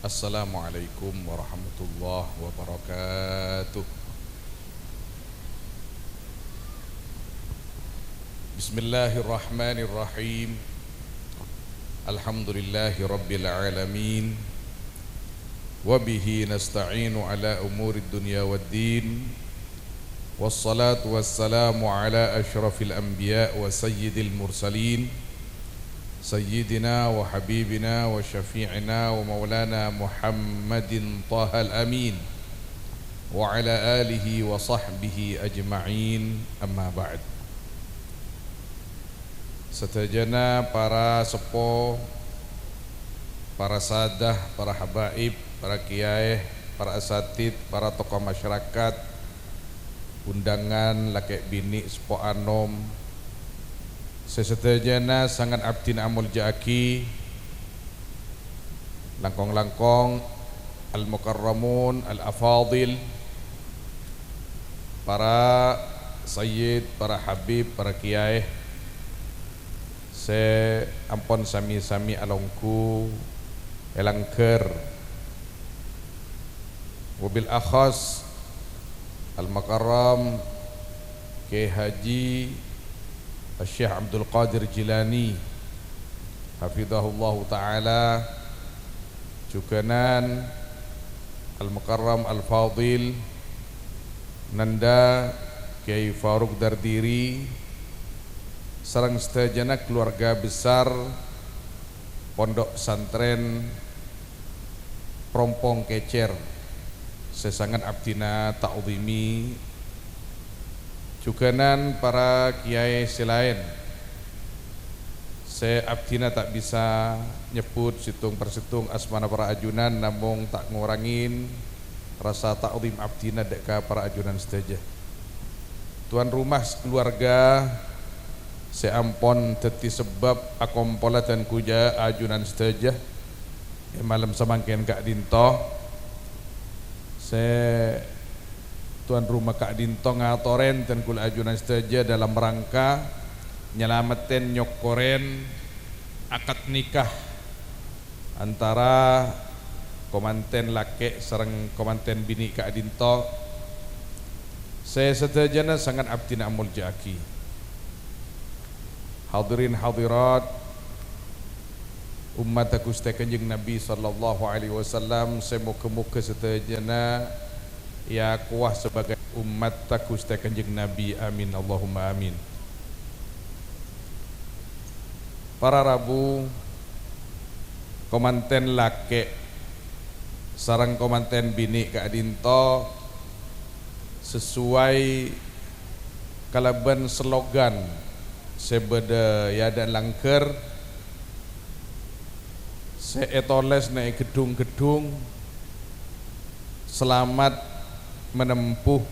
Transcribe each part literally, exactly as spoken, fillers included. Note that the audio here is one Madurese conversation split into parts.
Assalamualaikum warahmatullahi wabarakatuh. Bismillahirrahmanirrahim. Alhamdulillahi rabbil alamin. Wa bihi nasta'inu ala umurid dunya waddin. Wassalatu wassalamu ala asyrafil anbiya wa sayyidil mursalin, sayyidina wa habibina wa syafi'ina wa maulana Muhammadin Thahal Amin, wa ala alihi wa sahbihi ajma'in, amma ba'd. Sadhâjâna para seppo, para sadah, para habaib, para kiyaè, para asatid, para tokoh masyarakat, undangan, lakè' binè', seppo anom, sè sadhâjâna sanget abdhina amolja'aghi, langkong-langkong al-mukarramun, al-afadil, para sayyid, para habib, para kiyaè sè ampon sami-sami alongghu è langghâr. Wabil akhas Al-Mukarram Kiai Haji Syekh Abdul Qadir Jilani, hafidhahullahu ta'ala, jhughânan Al-Mukarram Al-Fadil Nanda Kiai Farouk Dardiri, sareng sadhâjâna keluarga besar Pondok Pesantren Prompong Kècèr sè sanget abdhina ta'dhimi, jhughânan para kiyaè sè laèn sè abdhina ta' bisa nyebbhut sèttong per sèttong asmana para ajunan, namong ta' ngorangè rasa ta'dhim abdhina dâ' ka para ajunan sadhâjâ. Tuan rumah sakaluarga sè ampon dhâddhi sabâb akompola dân ghujâ ajunan sadhâjâ è malem samangkèn ka'dinto, sè tuan rumah ka'dinto ngatorè dân kaulâ ajunan sadhâjâ dalam rangka nyalamettè nyokkorè akad nikah antara komantèn lakè' sareng komantèn binè' ka'dinto, sè sadhâjâna sanget abdhina amolja'aghi. Hadirin hadirat, ummatta Ghustè Kanjeng Nabi sallallahu alaihi wasallam sè moghâ-moghâ sadhâjâna èakowa sabâgâi ummatta Ghustè Kanjeng Nabi. Amin, Allahumma amin. Para rabu, komantèn lakè' sareng komantèn binè' ka'dinto sesuai kalabân slogan sè bâdâ è adâ'na langghâr sè ètolès nè' è ghedhung-ghedhung, "Selamat menempuh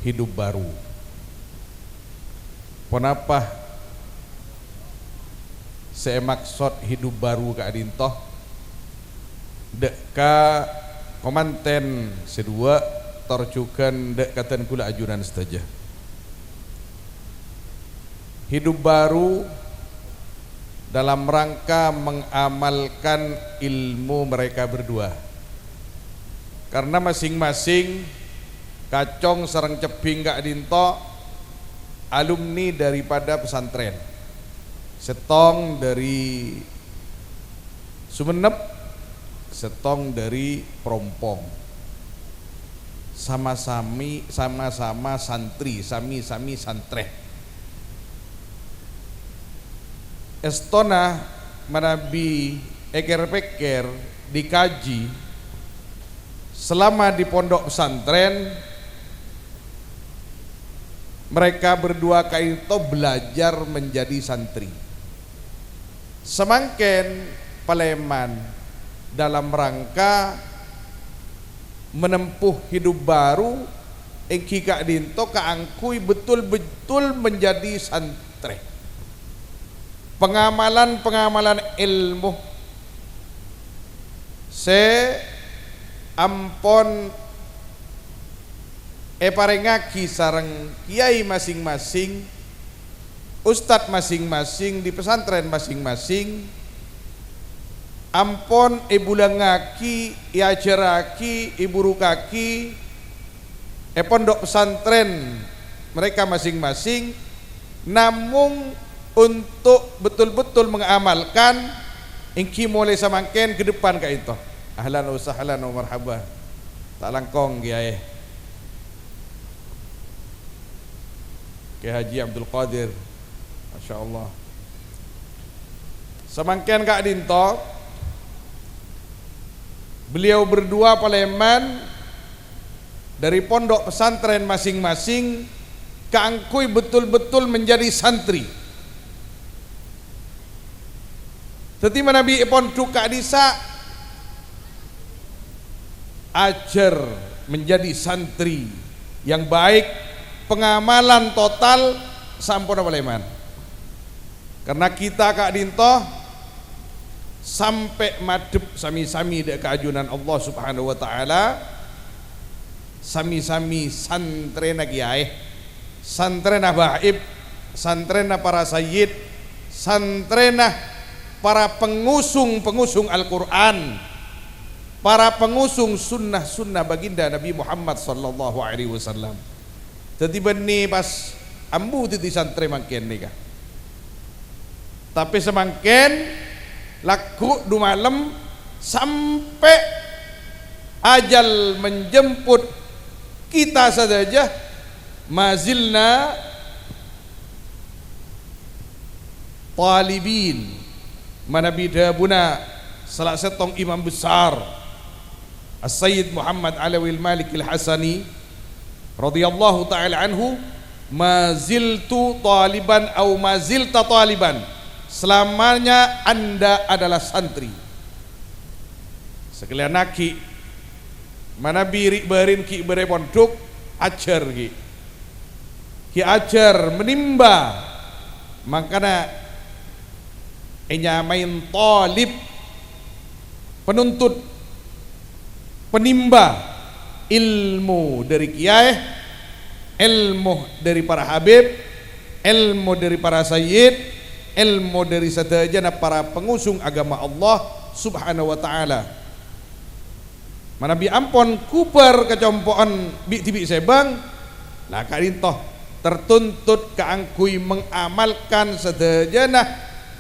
hidup baru." Ponapa sè èmaksod hidup baru ka'dinto? Dâ' ka komantèn sè duwâ' tor jhughân dâ' ka dân kaulâ ajunan sadhâjâ. Hidup baru dalam rangka mengamalkan ilmu mereka berdua. Karena masing-masing Kacong sareng Cebbing ka'dinto alumni daripada pesantren. Sèttong dhâri Songennep, sèttong dhâri Prompong. Sama-sami, sama-sama santri, sami-sami santrè. Èstona manabi èkèr-pèkkèr, dikaji, selama di pondok pesantren, mereka berdua ka'dinto belajar menjadi santri. Samangkèn palèman dalam rangka menempuh hidup baru, èngghi ka'dinto kaangghuy betul-betul menjadi santrè. Pengamalan-pengamalan èlmo sè ampon èparèngngaghi sareng kiai masing-masing, ustad masing-masing, di pesantren masing-masing, ampon èbulângaghi, èajhârraghi, èburukaghi è pondhuk pesantren mereka masing-masing, namong untuk betul-betul mengamalkan èngghi molaè samangkèn ka depan ka'dinto. Ahlan wa sahlan wa marhaba. Ta' langkong, Kèyaè. Kèyaè Haji Abdul Qadir. Masya Allah. Samangkèn ka'dinto, beliau berdua palèman dari pondhuk pesantren masing-masing kaangghuy betul-betul menjadi santri. Dhâddhi manabi è pondhuk ka'dissa', ajhâr menjadi santri yang baik, pengamalan total samponna palèman. Karena kita ka'dinto sampè' madhep sami-sami dâ' ka ajunan Allah Subhanahu wa Ta'ala, sami-sami santrèna kèyaè, santrèna bahaib, santrèna para sayyid, santrèna para pengusung-pengusung Al-Qur'an, para pengusung sunnah-sunnah baginda Nabi Muhammad sallallahu alaihi wasallam. Dhâddhi bânnè pas ambu dhâddhi santrè mangkèn nèka. Tapè samangkèn, lagghu' du malem, sampè' ajal menjemput kita sadhâjâ, ma zilna talibin, manabi dhâbuna sala sèttong imam besar, As-Sayyid Muhammad Alawil Malikil Hasani, radhiyallahu ta'ala anhu, "Ma ziltu taliban au ma zilta taliban." Selamanya Anda adalah santri. Sakalèyan aghi', manabi ri'-bâri'na ghi' bâdâ è pondhuk, ajhâr ghi'. Ghi' ajhâr menimba, mangkana ènyamaè talib, penuntut, penimba ilmu dâri kèyaè, ilmu dâri para habib, ilmu dâri para sayyid, ilmu dâri sadhâjâna para pangusung aghâma Allah Subhanahu wa Ta'ala. Manabi ampon ghubâr kacompo'an bi'-dhibi' sèbâng, la ka'dinto tertuntut kaangghuy mengamalkan sadhâjâna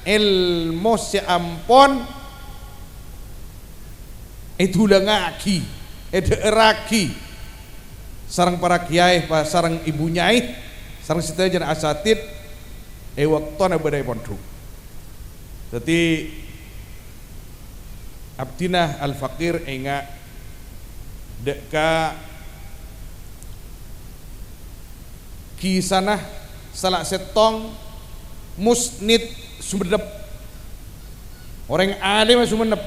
èlmo sè ampon èdulângaghi, èdhâ'ârraghi sareng para kèyaè, pa-, sareng èbhu nyai, sareng sadhâjâna asatid è bâktona bâdâ è pondhuk. Dhâddhi, abdhina Al-Faqir enga' dâ' ka kisana sala sèttong musnid Songennep, orèng alèmma Songennep,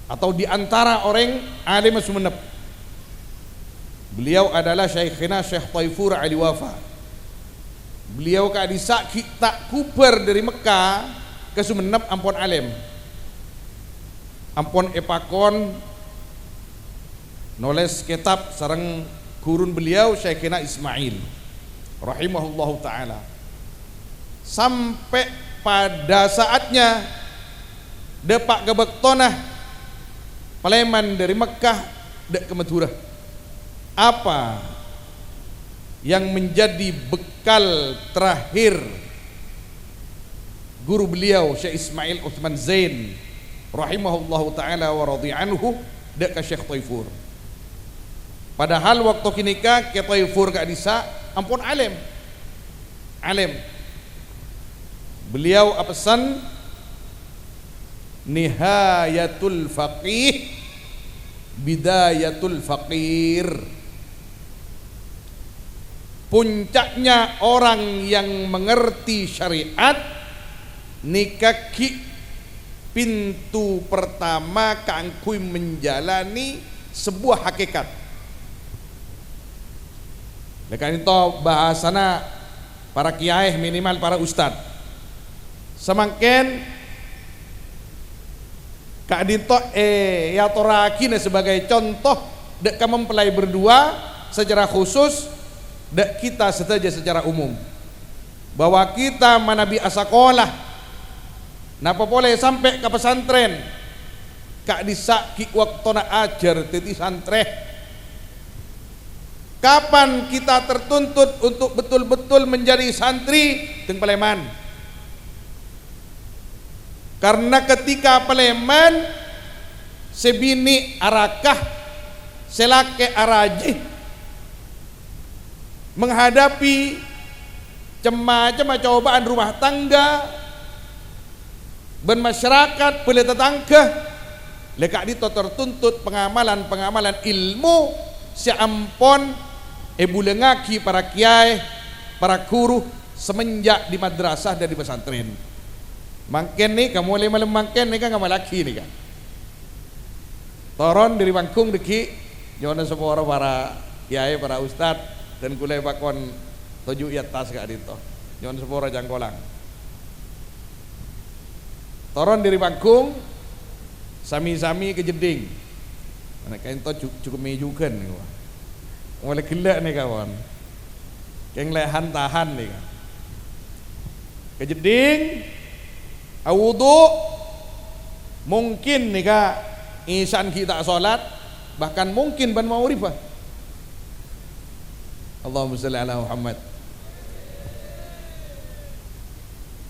atau di antara orèng alèmma Songennep. Beliau adalah Syaikhina Syekh Taifur Ali Wafa. Beliau ka'dissa' ghi' ta' ghubâr dâri Mekka ka Songennep ampon alèm. Ampon èpakon nolès kètab sareng ghuruna beliau Syaikhina Ismail rahimahullahu ta'ala. Sampè' pada saatnya dâpa' ka bâktona palèman dâri Mekka dâ' ka Madhurâ. Apa yang menjadi bekal terakhir guru beliau, Syekh Ismail Utsman Zain, rahimahullahu ta'ala wa radhiya anhu, dâ' ka Syekh Taifur. Padahal bâkto ghânèka Kè Taifur ka'dissa' ampon alèm. Alèm. Beliau apessen, "Nihayatul faqih, bidayatul faqir." Puncaknya orang yang mengerti syariat nèka ghi' pintu pertama kaangghuy menjalani sebuah hakikat. Lè ka'dinto bhâsana para kèyaè, minimal para ustad. Samangkèn ka'dinto è-, èatorraghina sebagai conto dâ' ka mempelai berdua secara khusus, dâ' kita sadhâjâ secara umum, bahwa kita manabi asakola, Napa polè sampè' ka pesantren? Ka'dissa' ghi' bâktona ajhâr dhâddhi santrè. Kapan kita tertuntut untuk betul-betul menjadi santri? Dâng palèman. Karena ketika palèman, sè binè' araka, sè lakè' arajhi, menghadapi cem-macemma cobaan rumah tangga, bân masyarakat, bhâlâ tatangghâ, la ka'dinto tertuntut pangamalan-pangamalan ilmu sè ampon èbulângaghi para kiyaè, para ghuru, semenjak di madrasah dan di pesantren. Mangkèn nèka, molaè malem mangkèn nèka, ngamallaghi nèka. Toron dâri panggung dâggi', nyo'ona sapora para kiyaè, para ustad, dan kulâ èpakon toju' è attas ka'dinto. Nyo'on sapora cangkolang. Toron dâri panggung, sami-sami ka jeddhing. Ana' ka'dinto ju-, jukem-mèjughân nèko. Molaè ghellâ' nèka, pon. Kèng lè han-tahan nèka. Ka jeddhing, awudu', mungkin nèka isyan ghi' ta' solat, bahkan mungkin bân maghribhâ. Allahumma shalli ala Muhammad.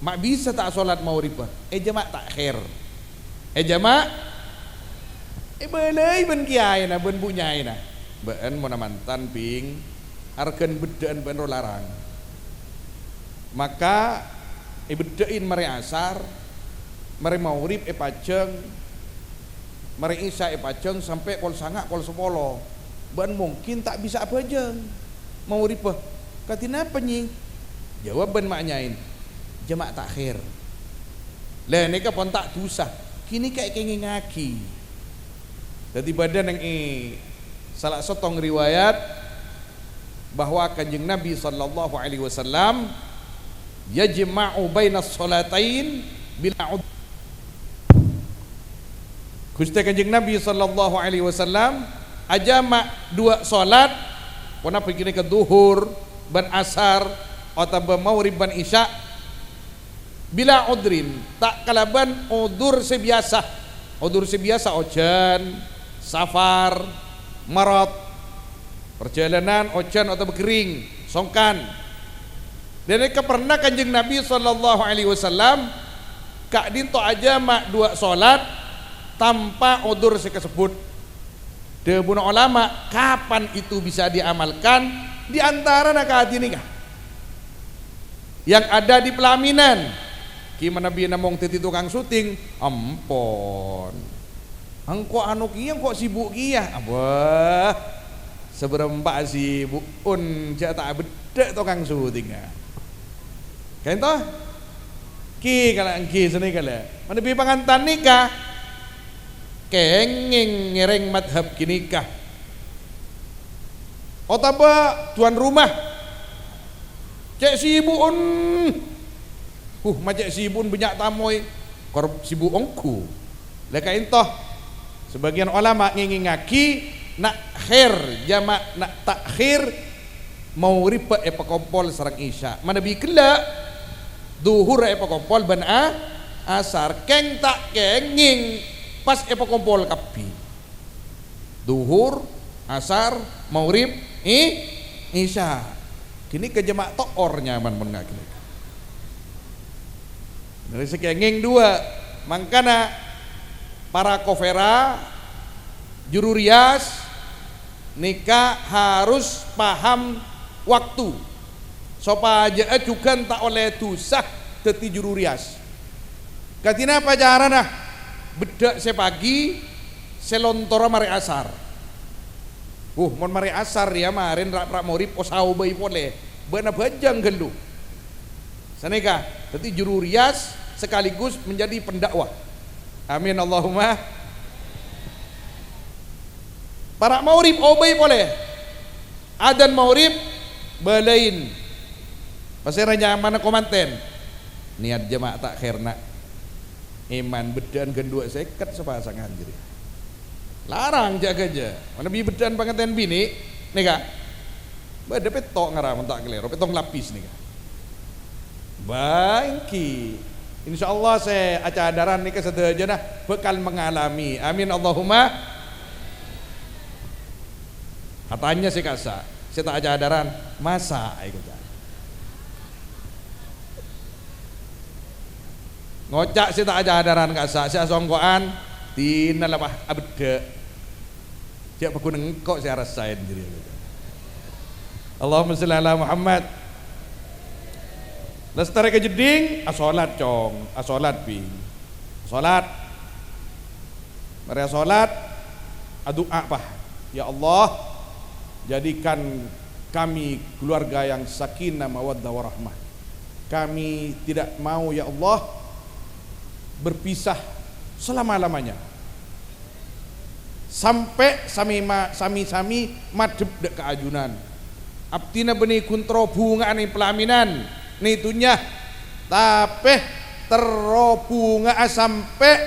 Ma' bisa ta' solat maghribhâ, èjhâma' ta'khir. Èjhâma', èbâlâi bân kiyaèna, bân bu-nyaèna. Bâ'ân monna mantan, Bhing, arghâna beddhâ'ân bâ'ân ro larang. Maka èbeddhâ'i marè asar, marè maghrib èpajâng, marè isya èpajâng sampè' kol sanga', kol sapolo. Bâ'ân mungkin ta' bisa abhâjâng. Maghribhâ, "Kadhi napa, Nyi?" Jâwâbhân ma'-nyaèna, "Jhâma' ta'khir." Lah, nèka pon ta' dusa. Ghânèka èkèngèngaghi. Dhâddhi bâdâ neng è sala sèttong riwayat bahwa Kanjeng Nabi sallallahu alaihi wasallam yajma'u bainas sholatain bila ud-, Ghustè Kanjeng Nabi sallallahu alaihi wasallam ajhâma' duwâ' solat, ponapa ghânèka dhuhur bân asar otabâ maghrib bân isya, bila udrin, ta' kalabân udzur sè biyasa. Udzur sè biyasa ojhân, safar, marad, parjhâlânan, ojhân otabâ ghering, songkan. Ghânèka pernah Kanjeng Nabi sallallahu alaihi wasallam ka'dinto ajhâma' duwâ' solat tanpa udzur sè kasebbhut. Dhâbuna ulama, kapan itu bisa diamalkan? Di antarana kadhi nèka. Yang ada di pelaminan. Ghi manabi namong dhâddhi tokang syuting, ampon. Engko' anu kèya, engko' sibuk kèya. Abah, sabârâmpa sibu'un, jhâ' ta' beddhâ' tokang syutingnga. Ka'dinto? Ghi kala, ghi sanèka la. Manabi pangantan nèka, kèngèng ngèrèng madhab ghânèka. Otabâ tuan rumah, cè' sibu'un. Huh, ma' cè' sibu'un bânnya' tamoy. Kor sibu' ongghu. La ka'dinto, sabâgiyân ulama ngèngèngaghi, na'khir, jhâma' na-, ta'khir, maghribbhâ èpakompol sareng isya. Manabi ghellâ', dhuhurra èpakompol bân a-, asar. Kèng ta' kèngèng pas èpakompol kabbhi. Dhuhur, asar, maghrib, i-, isya. Ghânèka jhâma' to'or nyaman mon nga' ghânèka. Dhâri sè kèngèng duwâ', mangkana para kofera, juru rias, nèka harus paham waktu, sopajâ'â jhughân ta' ollè dhusa dhâddhi juru rias. Kadhi napa carana? Beddhâ' sè pagi, sè lontora marè asar. Huh, mon marè asar rèya marèn ra'-, ra' morib, osa obâi polè. Bâ'na bhâjâng ghâllu. Sanèka, dhâddhi juru rias sekaligus menjadi pendakwah. Amin, Allahumma. Para' morib obâi polè. Adzan maghrib, bâlâi. Pasèra nyamana ko' mantèn. Niyat jhâma' ta'khir, na'. Èman beddhâ'ân ghân duwâ' sèket sapasangan jârèya. Larang jâ-, ghâjâ. Manabi beddhâ'ân pangantèn binè', nèka. Bâdâ pètto' ngara mon ta' kalèro, pèttong lapis nèka. Bâ, èngghi. Insyaallah sè acadhârân nèka sadhâjâna bhâkal mengalami. Amin, Allahumma. Atanya sè ka'issa', sè ta' acadhârân, masa' èkoca'. Ngoca' sè ta' acadhârân ka'issa', sè asongko'an, dinala, Pak, abeddhâ'. Jhâ' paghun engko' sè arassa jârèya. Allahumma shalli ala Muhammad. Lastarè ka jeddhing, asolat, Cong. Asolat, Bhing. Asolat. Marè asolat, adu'a, Pak. "Ya Allah, jadikan kami keluarga yang sakinah, mawaddah, warahmah. Kami tidak mau, ya Allah, berpisah selama-lamanya." Sampè' sami ma-, sami-sami madhep dâ' ka ajunan. Abdhina bânnè ghun terro bhunga'an è palaminan nè dhunnya, tapè terro bhunga'a sampè'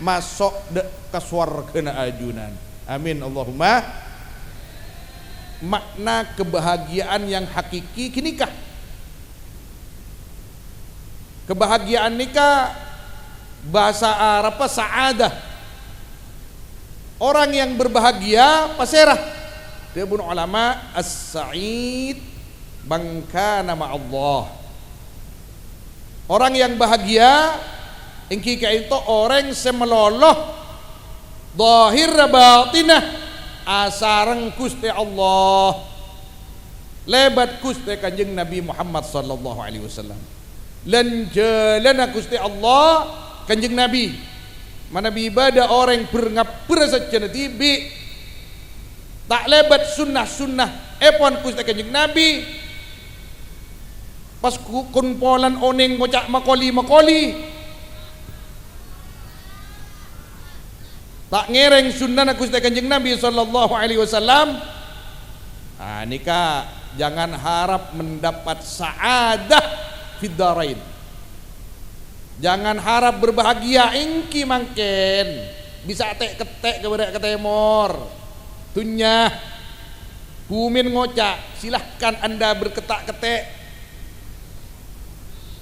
maso' dâ' ka sowarghâna ajunan. Amin, Allahumma. Makna kebahagiaan yang hakiki ghânèka. Kebahagiaan nèka bhâsa Arabbhâ sa'adah. Orang yang berbahagia pasèra? Dhâbuna ulama, "As-sa'id man kana ma'allah." Orang yang bahagia èngghi ka'ènto orèng sè malolo dhâhirra bâthinna asareng Ghustè Allah, lèbât Ghustè Kanjeng Nabi Muhammad sallallahu alaihi wasallam. Lan jhâlânna Ghustè Allah, Kanjeng Nabi. Manabi bâdâ orèng bher-ngabbherrâ sajjhâna dhibi', ta' lèbât sunnah-sunnah èpon Ghustè Kanjeng Nabi, pas ku-, kon polana onèng ngoca' makoli-makoli. Ta' ngèrèng sunnana Ghustè Kanjeng Nabi sallallahu alaihi wasallam. Ah, nèka jangan harap mendapat sa'adah fid darain. Jangan harap berbahagia èngghi mangkèn. Bisa tè'-kettè' ka bârâ' ka tèmor. Dhunnya, bhumina ngoca', "Silahkan Anda berketak-ketek."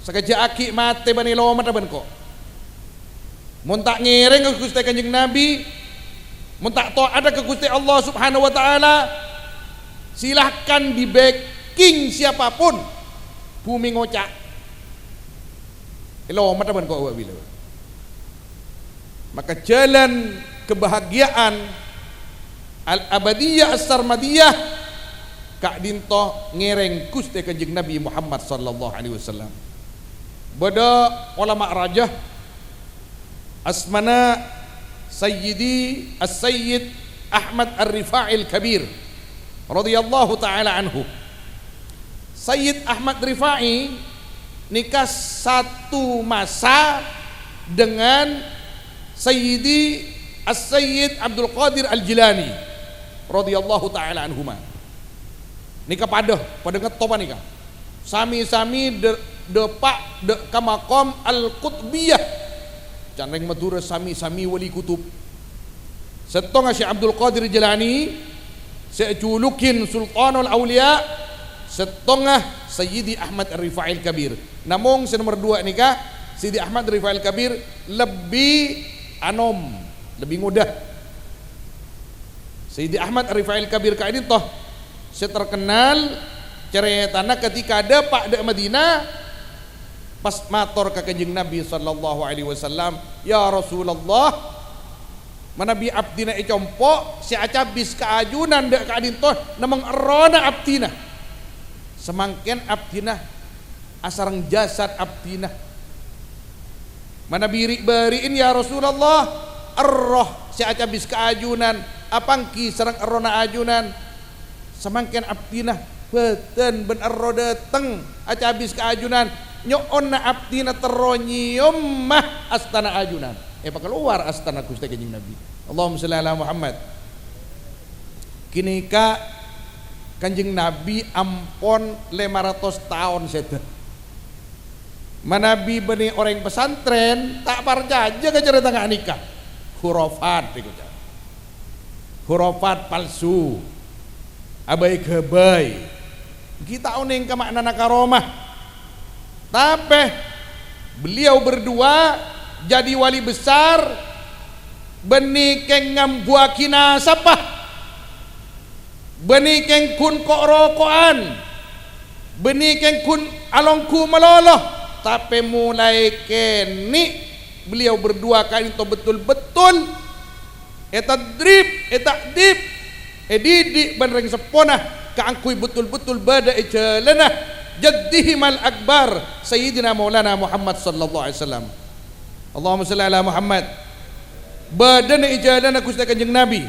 Sakejjhâ' aghi' matè bân èlomeddhâ bân ko'. Mon ta' ngèrèng ka Ghustè Kanjeng Nabi, mon ta' to'adhâ ka Ghustè Allah Subhanahu wa Ta'ala, silahkan di-backing siapapun. Bhumi ngoca', "Èlomeddhâ bân ko' bâ' bilâ." Maka jalan kebahagiaan al-abadiyah as-sarmadiyah ka'dinto ngèrèng Ghustè Kanjeng Nabi Muhammad sallallahu alaihi wasallam. Bâdâ olama rajâ asmana Sayyidi As-Sayyid Ahmad Ar-Rifa'il Kabir radhiyallahu ta'ala anhu. Sayyid Ahmad Rifa'i nèka satu masa dengan Sayyidi As-Sayyid Abdul Qadir Al-Jilani radhiyallahu ta'ala anhuma. Nèka padâ, padâ ngetto panèka. Sami-sami dâ-, dâpa' dâ' ka maqam Al-Qutbiyah. Can rèng Madhurâ sami-sami wali kutub. Sèttonga Syekh Abdul Qadir Jailani, sè èjhulukin Sultanul Auliya, sèttonga Sayyidi Ahmad Ar-Rifa'il Kabir. Namong sè nomer duwâ' nèka, Sayyidi Ahmad Ar-Rifa'il Kabir lebbi anom, lebbi ngodâ. Sayyidi Ahmad Ar-Rifa'il Kabir ka'dinto sè terkenal carètana ketika dâpa' dâ' Madinah, pas mator ka Kanjeng Nabi sallallahu alaihi wasallam, "Ya Rasulullah, manabi abdhina ècompo', sè acabis ka ajunan dâ' ka'dinto namong errohna abdhina. Samangkèn abdhina asareng jasad abdhina. Manabi ri'-bâri'in, ya Rasulullah, erroh sè acabis ka ajunan, apangghi sareng errohna ajunan. Samangkèn abdhina bâdân bân erroh dâteng acabis ka ajunan, nyo'onna abdhina terro nyèyomma astana ajunan." Èpakalowar astana Ghustè Kanjeng Nabi. Allahumma shalli ala Muhammad. Ghânèka Kanjeng Nabi ampon lèma ratos taon sèdhâ. Manabi bânnè orèng pesantren ta' parcajâ ka carèta ghânèka. Khurafat, èkoca'. Khurafat palsu. Abâi-ghâbâi. Ghi' ta' onèng ka ma'nana karomah. Tapè, Beliau berdua jadi wali besar, bânnè kèng ngambuwâghi nasapa, bânnè kèng ghun ko'-roko'an, bânnè kèng ghun alongghu malolo, tapè molaè kènè' beliau berdua ka'dinto betul-betul ètadrib, èta'dib, èdidik bân rèng seppona kaangghuy betul-betul bâdâ è jhâlânna Jaddihimal Akbar, Sayyidina Maulana Muhammad sallallahu alaihi wasallam. Allahumma shalli ala Muhammad. Bâdâna è jhâlânna Ghustè Kanjeng Nabi.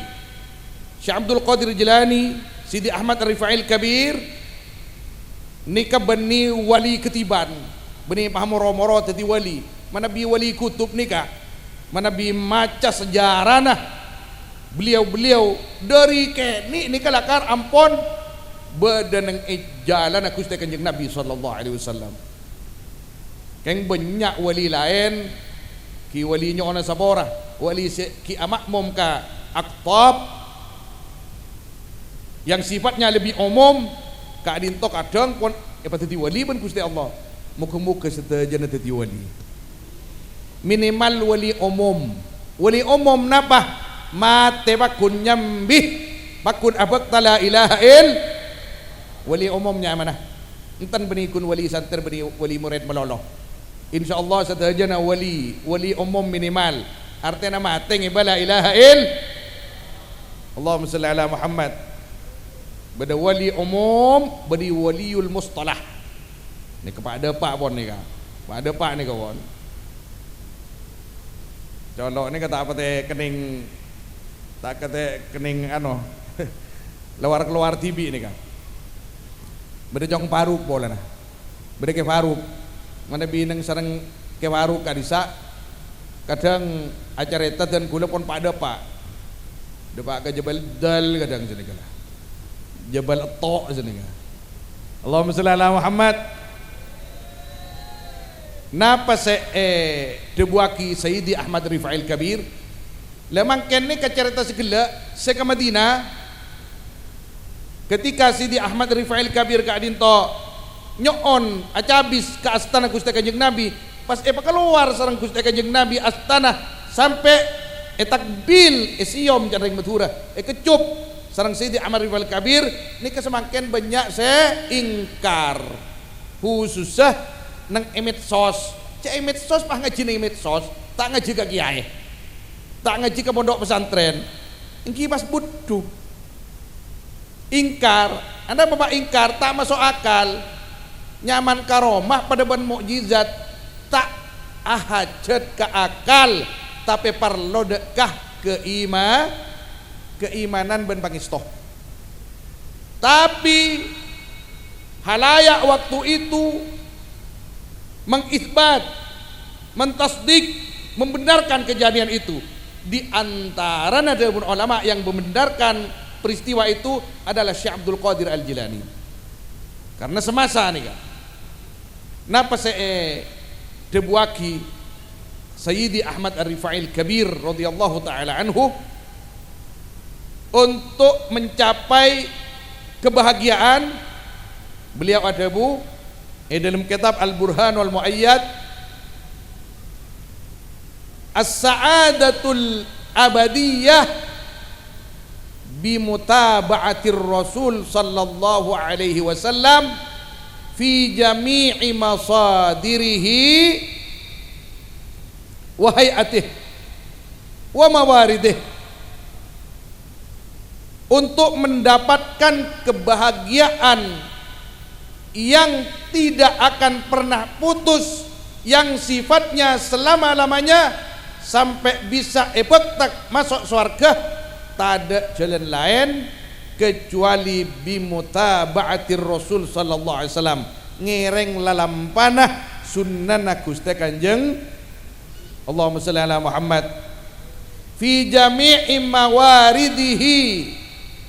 Syekh Abdul Qadir Jilani, Sidi Ahmad Ar-Rifa'il Kabir, nèka bânnè wali ketiban, bânnè pamoro-moro dhâddhi wali. Manabi wali kutub nèka, manabi maca sejarana beliau-beliau dhâri kènè' nèka lakar ampon bâdâ neng è jhâlânna Ghustè Kanjeng Nabi sallallahu alaihi wasallam. Kèng bânnya' wali laèn, ghi' wali nyo'ona sapora, wali sè ghi' ama'mom ka aktab, yang sifatnya lebih umum, ka'dinto kadhâng pon èpadhâddhi wali bân Ghustè Allah. Moghâ-moghâ sadhâjâna dhâddhi wali. Minimal wali umum. Wali umum napa? Matè pagghun nyambi, pagghun abhâkta la ilaha ill-, wali umum nyamana. Enten bânnè ghun wali santrè, bânnè wali morèd malolo. Insyaallah sadhâjâna wali, wali umum minimal. Artèna matè ngèbâ la ilaha ill-, Allahumma shalli ala Muhammad. Bâdâ wali umum, bâdâ waliyul mustalah. Nèka pa'-dâpa' pon nèka. Pa'-dâpa' nèka pon. Colo' nèka ta' patè kennèng, ta' patè kennèng ano, lowar-kalowar dhibi' nèka. Bâdâ Cong Paruk polana. Bâdâ Kè Faruk. Manabi neng sareng Kè Faruk ka'dissa', kadhâng acarèta dân kaulâ pon pa'-dâpa'. Dâpa' ka Jabal Dal kadhâng sanèka la. Jabal Etto' sanèka. Allahumma shalli ala Muhammad. Napa sè èdhâbuwâghi Sayyidi Ahmad Rifa'il Kabir? La mangkèn nèka carèta sè ghellâ' sè ka Madinah. Ketika Sidi Ahmad Rifa'il Kabir ka'dinto nyo'on acabis ka astana Ghustè Kanjeng Nabi, pas èpakalowar sareng Ghustè Kanjeng Nabi astana sampè' ètakbil, èsèyom can rèng Madhurâ, èkeccup sareng Sidi Ahmad Rifa'il Kabir, nèka samangkèn bânnya' sè ingkar. Khusussa neng è medsos. Cè' è medsos, pas ngajhi neng è medsos, ta' ngajhi ka kiyaè. Ta' ngajhi ka pondhuk pesantren. Èngghi pas budhu. Ingkar. Anapa, Pak, ingkar? Ta' maso' akal. Nyaman karomah padâ bân mukjizat. Ta' ahajhât ka akal, tapè parlo dâ' ka keima-, keimanan bân pangèsto. Tapi, halayak waktu itu mengisbat, mentasdik, membenarkan kejadian itu. Di antarana dhâbuna ulama yang membenarkan peristiwa itu adalah Syekh Abdul Qadir Al-Jilani. Karena semasa nèka. Napa sè èdhâbuwâghi Sayyidi Ahmad Ar-Rifa'il Kabir radhiyallahu ta'ala anhu untuk mencapai kebahagiaan? Beliau adhâbu è dalam kitab Al-Burhan wal Mu'ayyad, "As-sa'adatul abadiyah bimutaba'atir Rasul sallallahu alaihi wasallam fi jami'i masadirihi wa hay'atih wa mawaridih." Untuk mendapatkan kebahagiaan yang tidak akan pernah putus, yang sifatnya selama-lamanya, sampè' bisa èbhâkta maso' sowarghâ, tadâ' jhâlân laèn kecuali bimutaba'atir Rasul sallallahu alaihi wasallam, ngèrèng lalampana sunnana Ghustè Kanjeng Allahumma shalli ala Muhammad. Fi jami'i mawaridihi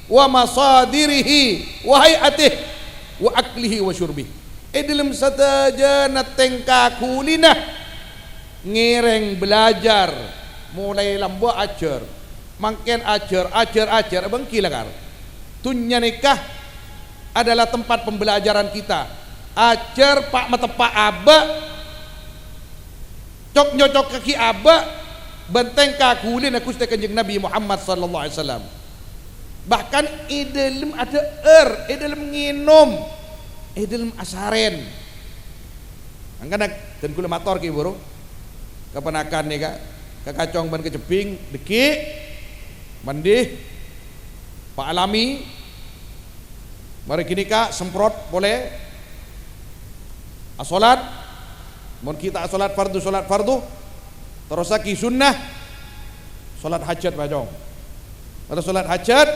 wa masadirihi wa hay'atihi wa aklihi wa syurbihi. È dâlem sadhâjâna tèngka ghulina ngèrèng bâlâjâr, molaè lambâ' ajhâr, mangkèn ajhâr, ajhâr, ajhâr, abânggi lakar. Dhunnya nèka adalah tempat pembelajaran kita. Ajhâr pa'-mateppa' abâ', Cok-nyocokkaghi abâ' bân tèngka ghulina Ghustè Kanjeng Nabi Muhammad sallallahu alaihi wasallam. Bahkan è dhâlem adhâ'âr, è dhâlem ngènom, è dhâlem asarèn. Mangkana dân kaulâ mator ghi' buru, ka panakan nèka, ka kacong bân ka jhebbhing, dhâggi', mandi, paalami, marè ghânèka semprot polè, asholat, mon ghi' ta' asholat fardhu, sholat fardhu, terrossaghi sunnah, sholat hajat, Pak Cong. Terros sholat hajat,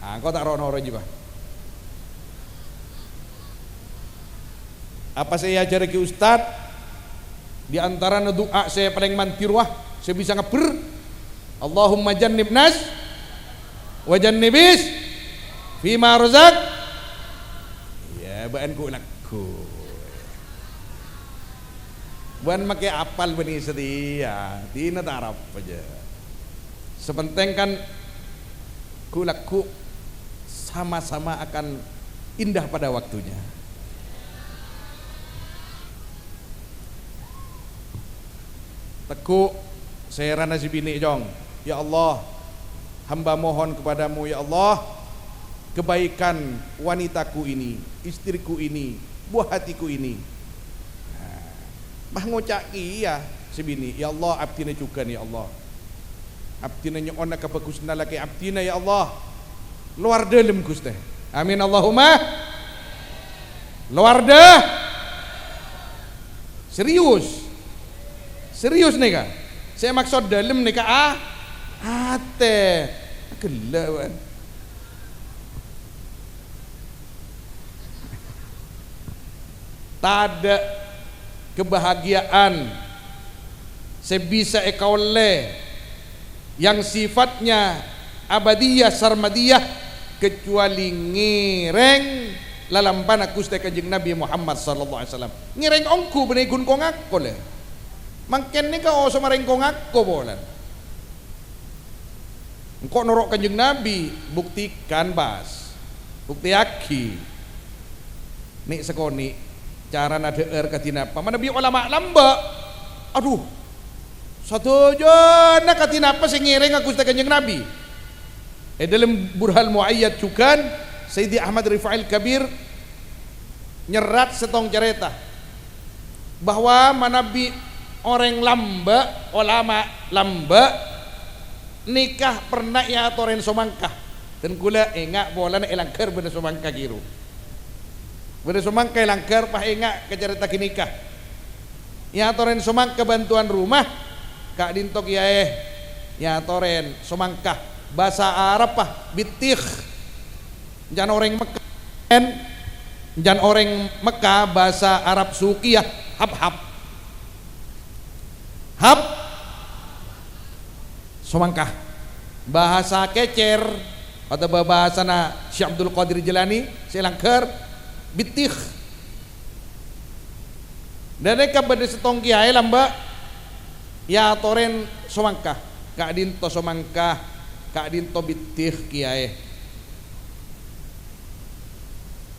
ah, engko' ta' ro'-noro' jiyâ, Pak. Apa sè èajhârraghi ustad? Di antarana du'a sè palèng mandhi rowa, sè bisa ngabbher, "Allahumma jannibnas wa jannibis fima razaq." Iyâ, bâ'ân ghu-lagghu. Bâ'ân makè apal bânnè satèya, dinah ta' arapa jiyâ. Sè pentèng kan ghu-lagghu sama-sama akan indah pada waktunya. Tegghu' sèrana sè binè', Cong. Ya Allah, hamba mohon kepadamu, ya Allah, kebaikan wanitaku ini, istriku ini, buah hatiku ini. Nah, mah ngoca' kèya sè binè', "Ya Allah, abdhina jhughân, ya Allah. Abdhina nyo'ona kabhâghusânna lakè abdhina, ya Allah. Lowar dhâlem, Ghustè." Amin, Allahumma. Lowar dhâ-, serius. Serius nèka. Sè maksod dhâlem nèka a-, atè. Ghellâ', bâ'ân. Tadâ' kebahagiaan sè bisa èkaollè yang sifatnya abadiyah sarmadiyah, kecuali ngèrèng lalampana Ghustè Kanjeng Nabi Muhammad sallallahu alaihi wasallam. Ngèrèng ongghu bânnè ghun ko-ngako, lè. Mangkèn nèka oso marèng ko-ngako polana. Engko' noro' Kanjeng Nabi, buktikan, Bas. Buktèyaghi. Nè' sakonè', carana dhâ'âr kadhi napa? Manabi olama lambâ'. Adhu. Sadhâjâna kadhi napa sè ngèrènga Ghustè Kanjeng Nabi? È dhâlem Burhan Muayyad jhughân, Sayyidi Ahmad Rifail Kabir nyerrat sèttong carèta bahwa manabi orèng lambâ', olama lambâ', nèka pernah èatorè somangka. Dân kaulâ enga' polana è langghâr bâdâ somangka ghiru. Bâdâ somangka è langghâr, pas enga' ka carèta ghânèka. Èatorè somangka bân towan roma, ka'dinto kèyaè èatorè somangka. Bhâsa Arabbhâ, bittikh. Can orèng Mekkah, can orèng Mekkah bhâsa Arab Suqiyah, hap-hap. Hap, somangka. Bhâsa Kècèr, otabâ bhâsana Syekh Abdul Qadir Jailani, sè langghâr, bittikh. Dhâ' nèka bâdâ sèttong kèyaè lambâ' èatorè somangka. Ka'dinto somangka, ka'dinto bittikh kèyaè.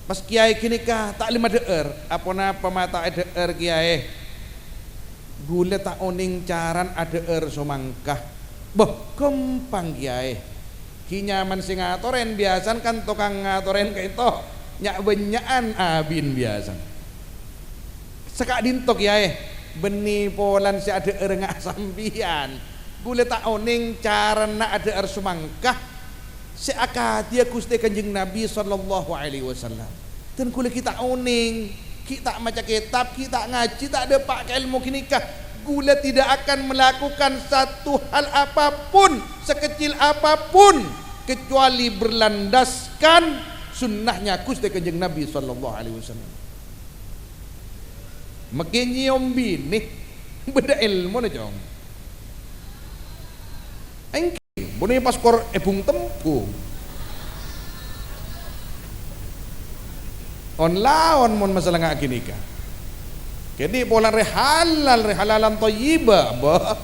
Pas kèyaè ghânèka ta' lem adhâ'âr, aponapa ma' ta' adhâ'âr kèyaè? Ghulâ ta' onèng carana adhâ'âr somangka. Bâh, ghâmpang kèyaè. Ghi' nyaman sè ngatorè, biyasana kan tokang ngatorè ka'dinto nya'-bânnya'an abin biyasana. Saka'dinto kèyaè, bânnè polana sè adhâ'âr nga' sampèyan. Ghulâ ta' onèng carana adhâ'âr somangka sè akadhiyâ Ghustè Kanjeng Nabi sallallahu alaihi wasallam. Dân ghulâ ghi' ta' onèng, ghi' ta' maca kètab, ghi' ta' ngajhi, ta' dâpa' ka èlmo ghânèka. Ghulâ tidak akan melakukan satu hal apapun, sekecil apapun, kecuali berlandaskan sunnahnya Ghustè Kanjeng Nabi sallallahu alaihi wasallam. Makè nyèyom binè, bâdâ èlmona, Cong. Èngghi, bânnè paspor èbung-tembung. On-laon mon masalah nga' ghânèka. Kènè' polana rè halal, rè halalan thayyibah, bâh.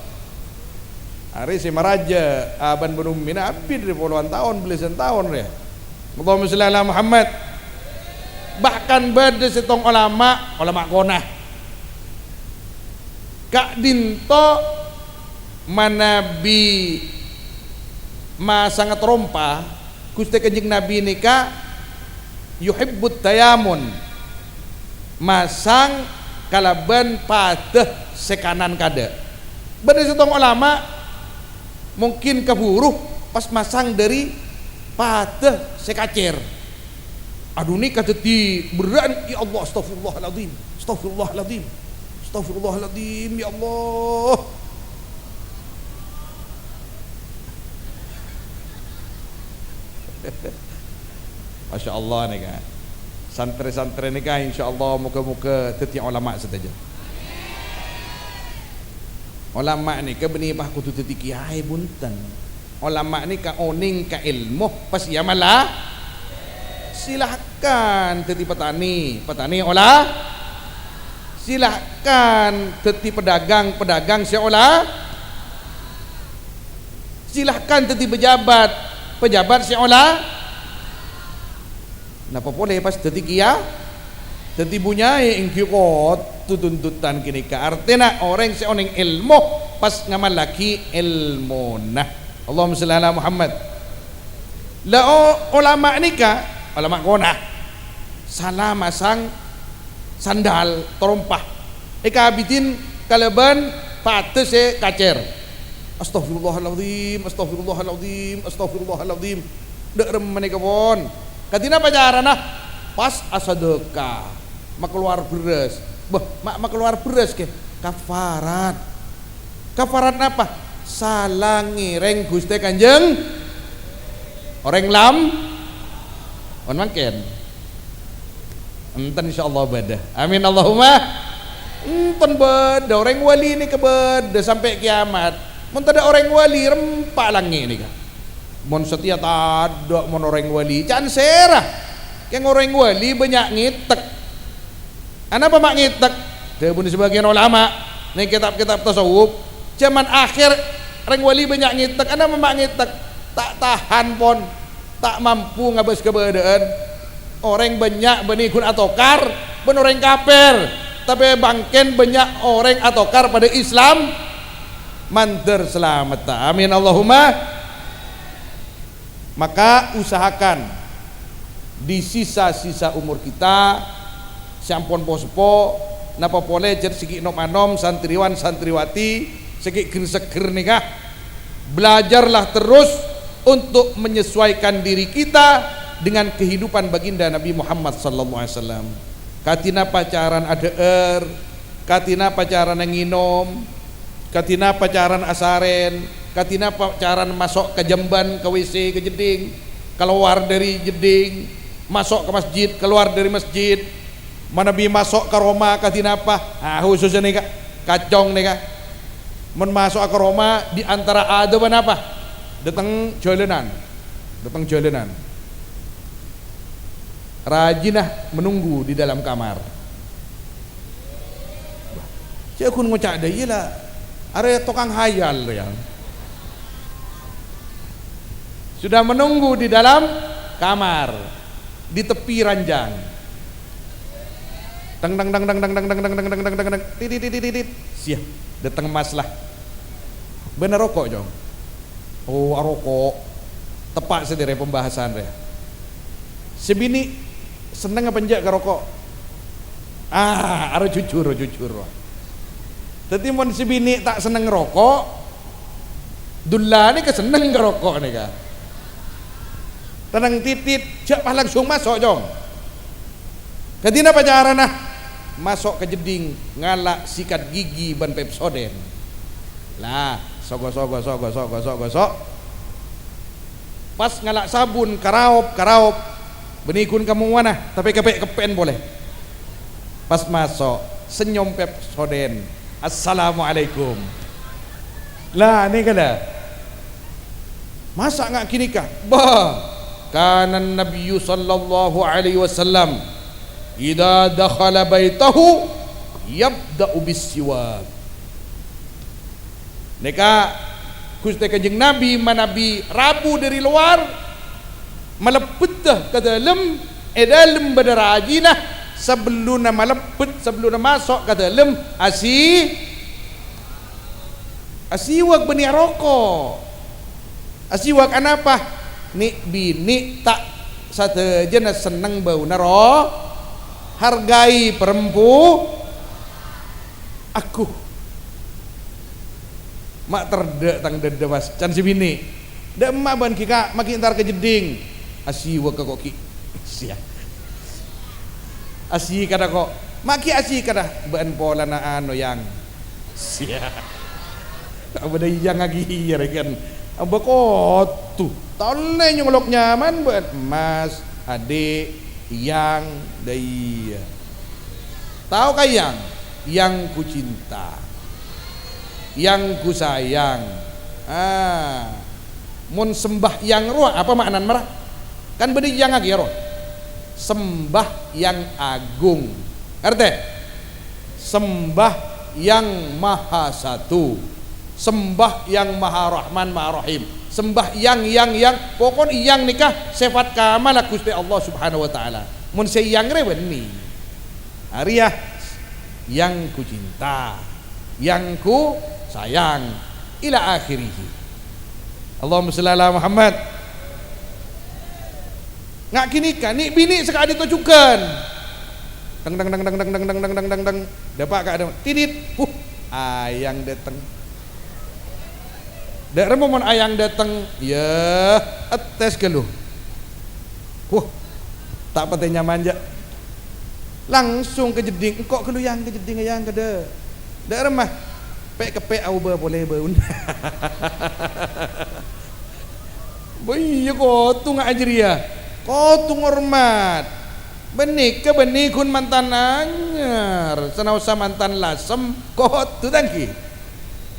Arè sè maraja abân bân ummina abit rè polowan taon, belasan taon rè. Allahumma shalli ala Muhammad. Bahkan bâdâ sèttong olama, olama kona. Ka'dinto manabi masanga tarompa, Ghustè Kanjeng Nabi nèka yuhibbut tayamun, masang kalabân padâ sè kanan kadâ'. Bâdâ sèttong olama mungkin kabhuru pas masang dâri padâ sè kacèr. Adu, nèka dhâddhi berrâ'ân, "Ya Allah, astagfirullahaladzim, astagfirullahaladzim, astagfirullahaladzim, ya Allah." Masya Allah nèka. Santrè-santrè nèka, insya Allah, moga-moga dhâddhi olama sadhâjâ. Olama nèka bânnè pas kodhu dhâddhi kiyaè, bhunten. Olama nèka onèng ka èlmo, pas ya malah. Silahkan dhâddhi petani, petani ola. Silahkan dhâddhi pedagang, pedagang sè ola. Silahkan dhâddhi pejabat, pejabat sè ola. Napa polè pas dhâddhi kiya-, dhâddhi bunyaè, èngghi kodhu tuntutan ghânèka. Artèna orèng sè onèng èlmo pas ngamallaghi èlmona. Allahumma shalli ala Muhammad. La o-, olama nèka, olama kona, sala masang sandal tarompa, èkabidhin kalabân padâ sè kacèr. "Astagfirullahaladzim, astagfirullahaladzim, astagfirullahaladzim." Dâ' remma nèka pon. Kadhi napa carana? Pas asadhâka. Makalowar bherrâs. Bâh, ma', makalowar bherrâs, kè? Kafarat. Kafarat napa? Sala ngèrèng Ghustè Kanjeng. Orèng lam-, pon mangkèn. Enten, insyaallah bâdâ. Amin, Allahumma. Enten bâdâ orèng wali nèka bâdâ sampè' kiyamat. Mon tadâ' orèng wali, rempa' langngè' nèka. Mon satèya tadâ' mon orèng wali, can sèra. Kèng orèng wali bânnya' ngètèk. Anapa ma' ngètèk? Dhâbuna sabâgiyân olama neng kètab-kètab tasawuf, jhâman akhèr rèng wali bânnya' ngètèk. Anapa ma' ngètèk? Ta' tahan, pon. Ta' mampu ngabâs kabâdâ'ân. Orèng bânnya' bânnè ghun atokar bân orèng kapèr, tapè mangkèn bânnya' orèng atokar padâ Islam, mandhâr salametta. Amin, Allahumma. Maka usahakan di sisa-sisa umur kita sè ampon po-seppo, napa polè jhât sè ghi' nom-anom, santriwan, santriwati sè ghi' ghâr-seggher nèka, belajarlah terus untuk menyesuaikan diri kita dengan kehidupan baginda Nabi Muhammad sallallahu alaihi wasallam. Kadhi napa carana adhâ'âr, kadhi napa carana ngènom, kadhi napa carana asarèn, kadhi napa carana maso' ka jhâmbhân, ka W C, ka jeddhing, kalowar dâri jeddhing, maso' ka masjid, kalowar dâri masjid, manabi maso' ka roma kadhi napa, ah, khususnya nèka, kacong nèka. Mon maso'a ka roma, di antara adâ bân apa? Dâteng jhâlânan. Dâteng jhâlânan. Rajina menunggu di dalam kamar. Wah, cè' ghun ngoca' dâ' iyâ la. Arè tokang hayal, ya. Sudah menunggu di dalam kamar, di tepi ranjang. Teng, teng, teng, teng. Tit, tit, tit, tit, tit. Siya, dâteng mas la. Bân aroko', Cong? Oh, aroko'. Teppa' sadhâjâ pembahasan rè. Sè binè' senneng apa enjâ' ka roko'? Ah, aro jujur, jujur. Dâddhi mon sè binè' ta' senneng roko', dullâ nèka senneng ka roko' nèka. Tenang titit, jhâ' pas langsung maso', Cong. Kadhi napa carana? Maso' ka jeddhing, ngala' sikat gigi bân Pepsodent. Lah, sogo-sogo, sogo-sogo, sogo-sogo. Pas ngala' sabun, karaop, karaop. Bânnè ghun kamowana, tapè keppè'-keppè'en polè. Pas maso', senyum Pepsodent. "Assalamualaikum." Lah, nèka la. Masa' nga' ghânèka? Bah, kana Nabiyyu sallallahu alaihi wasallam idza dakhala baitahu yabda'u bis-siwak. Nèka, Ghustè Kanjeng Nabi manabi rabu dâri lowar, malebbhâddhâ ka dâlem, è dâlem bâdâ rajina, sabellunna malebbhât, sabellunna maso' ka dâlem, asi-, Asiwak bânnè aroko'. Asiwak anapa? Nè'-binè' ta' sadhâjâna senneng bâuna ro-, hargai perempu-, agghu. Ma' terdhâ' tang dhâddhâ, Mas, can sè binè'. Dâ' emma' bân ghi', Ka', maghi' entar ka jeddhing. Asiwak ko' ghi'. Sia. Asikana ko'. Maghi' asikana. Bâ'ân polana ano, Yang. Sia. Abâ' dâ' iyang aghi iyâ rè kan. Abâ' kodhu. Ta' ollè nyolok nyaman bâ'ân. Mas, Adik, Yang, dâ' iyâ. Tao ka Yang? Yang ku cinta. Yang ku sayang. Ah. Mon sembah Yang rowa, apa ma'nana mara? Kan bâdâ Yang aghi rowa. Sembah Yang Agung. Ngartè? Sembah Yang Maha Satu. Sembah Yang Maha Rahman, Maha Rahim. Sembah Yang, Yang, Yang. Pokon Yang nèka sifat kamala Ghustè Allah Subhanahu wa Ta'ala. Mon sè Yang rè bânnè. Arèya, Yang ku cinta, Yang ku sayang, ila akhirih. Allahumma shalli ala Muhammad. Nga' ghânèka, nè'-binè' saka'dinto jhughân. Deng, deng, deng. Dâpa' ka adâ', tidit. Huh, ayang dâteng. Dâ' remma mon ayang dâteng, yâ, ètes ghâllu. Huh, ta' patè nyaman, jâ'. Langsung ka jeddhing, engko' ghâllu, Yang, ka jeddhing, Yang, kadâ'. Dâ' remma, pè'-keppè' aobâ polè bâuna. Bâ iyâ, kodhu nga' jârèya. Kodhu ngormat. Bânnè ka bânnè ghun mantan anyar, sanaossa mantan lasem, kodhu ta' ènggi.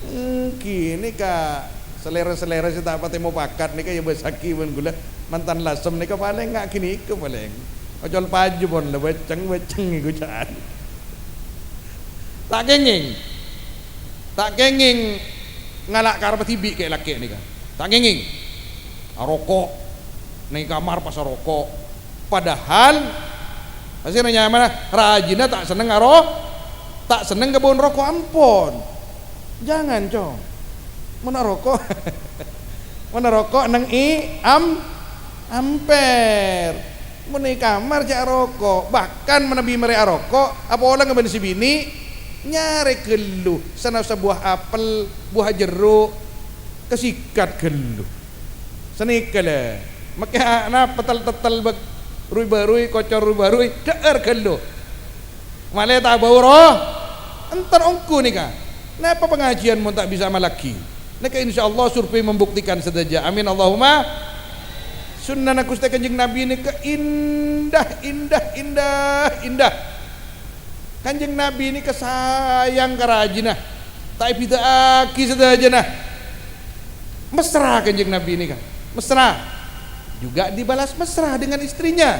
Ènggi nèka salèra-salèra sè ta' patè mopakat nèka yâ bâsaghi bân ghulâ. Mantan lasem nèka palèng nga' ghânèka palèng. Ocol paju pon la bâceng-bâceng ègoca'an. Ta' kèngèng. Ta' kèngèng ngala' karebbhâ dhibi' kè'-lakè' nèka. Ta' kèngèng. Aroko'. Neng kamar pas aroko'. Padahal, sè nyamana rajina ta' senneng aro-, ta' senneng ka bâuna roko' ampon. Jangan, Cong. Mon aroko', mon aroko' neng è am-, amper. Mon è kamar jâ' aroko'. Bahkan manabi marè aroko', apolong bân sè binè', nyarè ghâllu, sanaossa buwâ apel, buwâ jerro', kasikat ghâllu. Sanèka la, makkè a-, napa tel-tetel bâk, ruy-bâruy, kocor ruy-bâruy, dhâ'âr ghâllu. Malè ta' bâu ro-, enten ongghu nèka. Napa pangajiân mon ta' bisa malaghi? Nèka insyaallah survei membuktikan sadhâjâ. Amin, Allahumma. Sunnana Ghustè Kanjeng Nabi nèka indah, indah, indah, indah. Kanjeng Nabi nèka sayang ka rajina, ta' èbhidhâ'aghi sadhâjâna. Mesra Kanjeng Nabi nèka, mesra. Juga dibalas mesra dengan istrinya.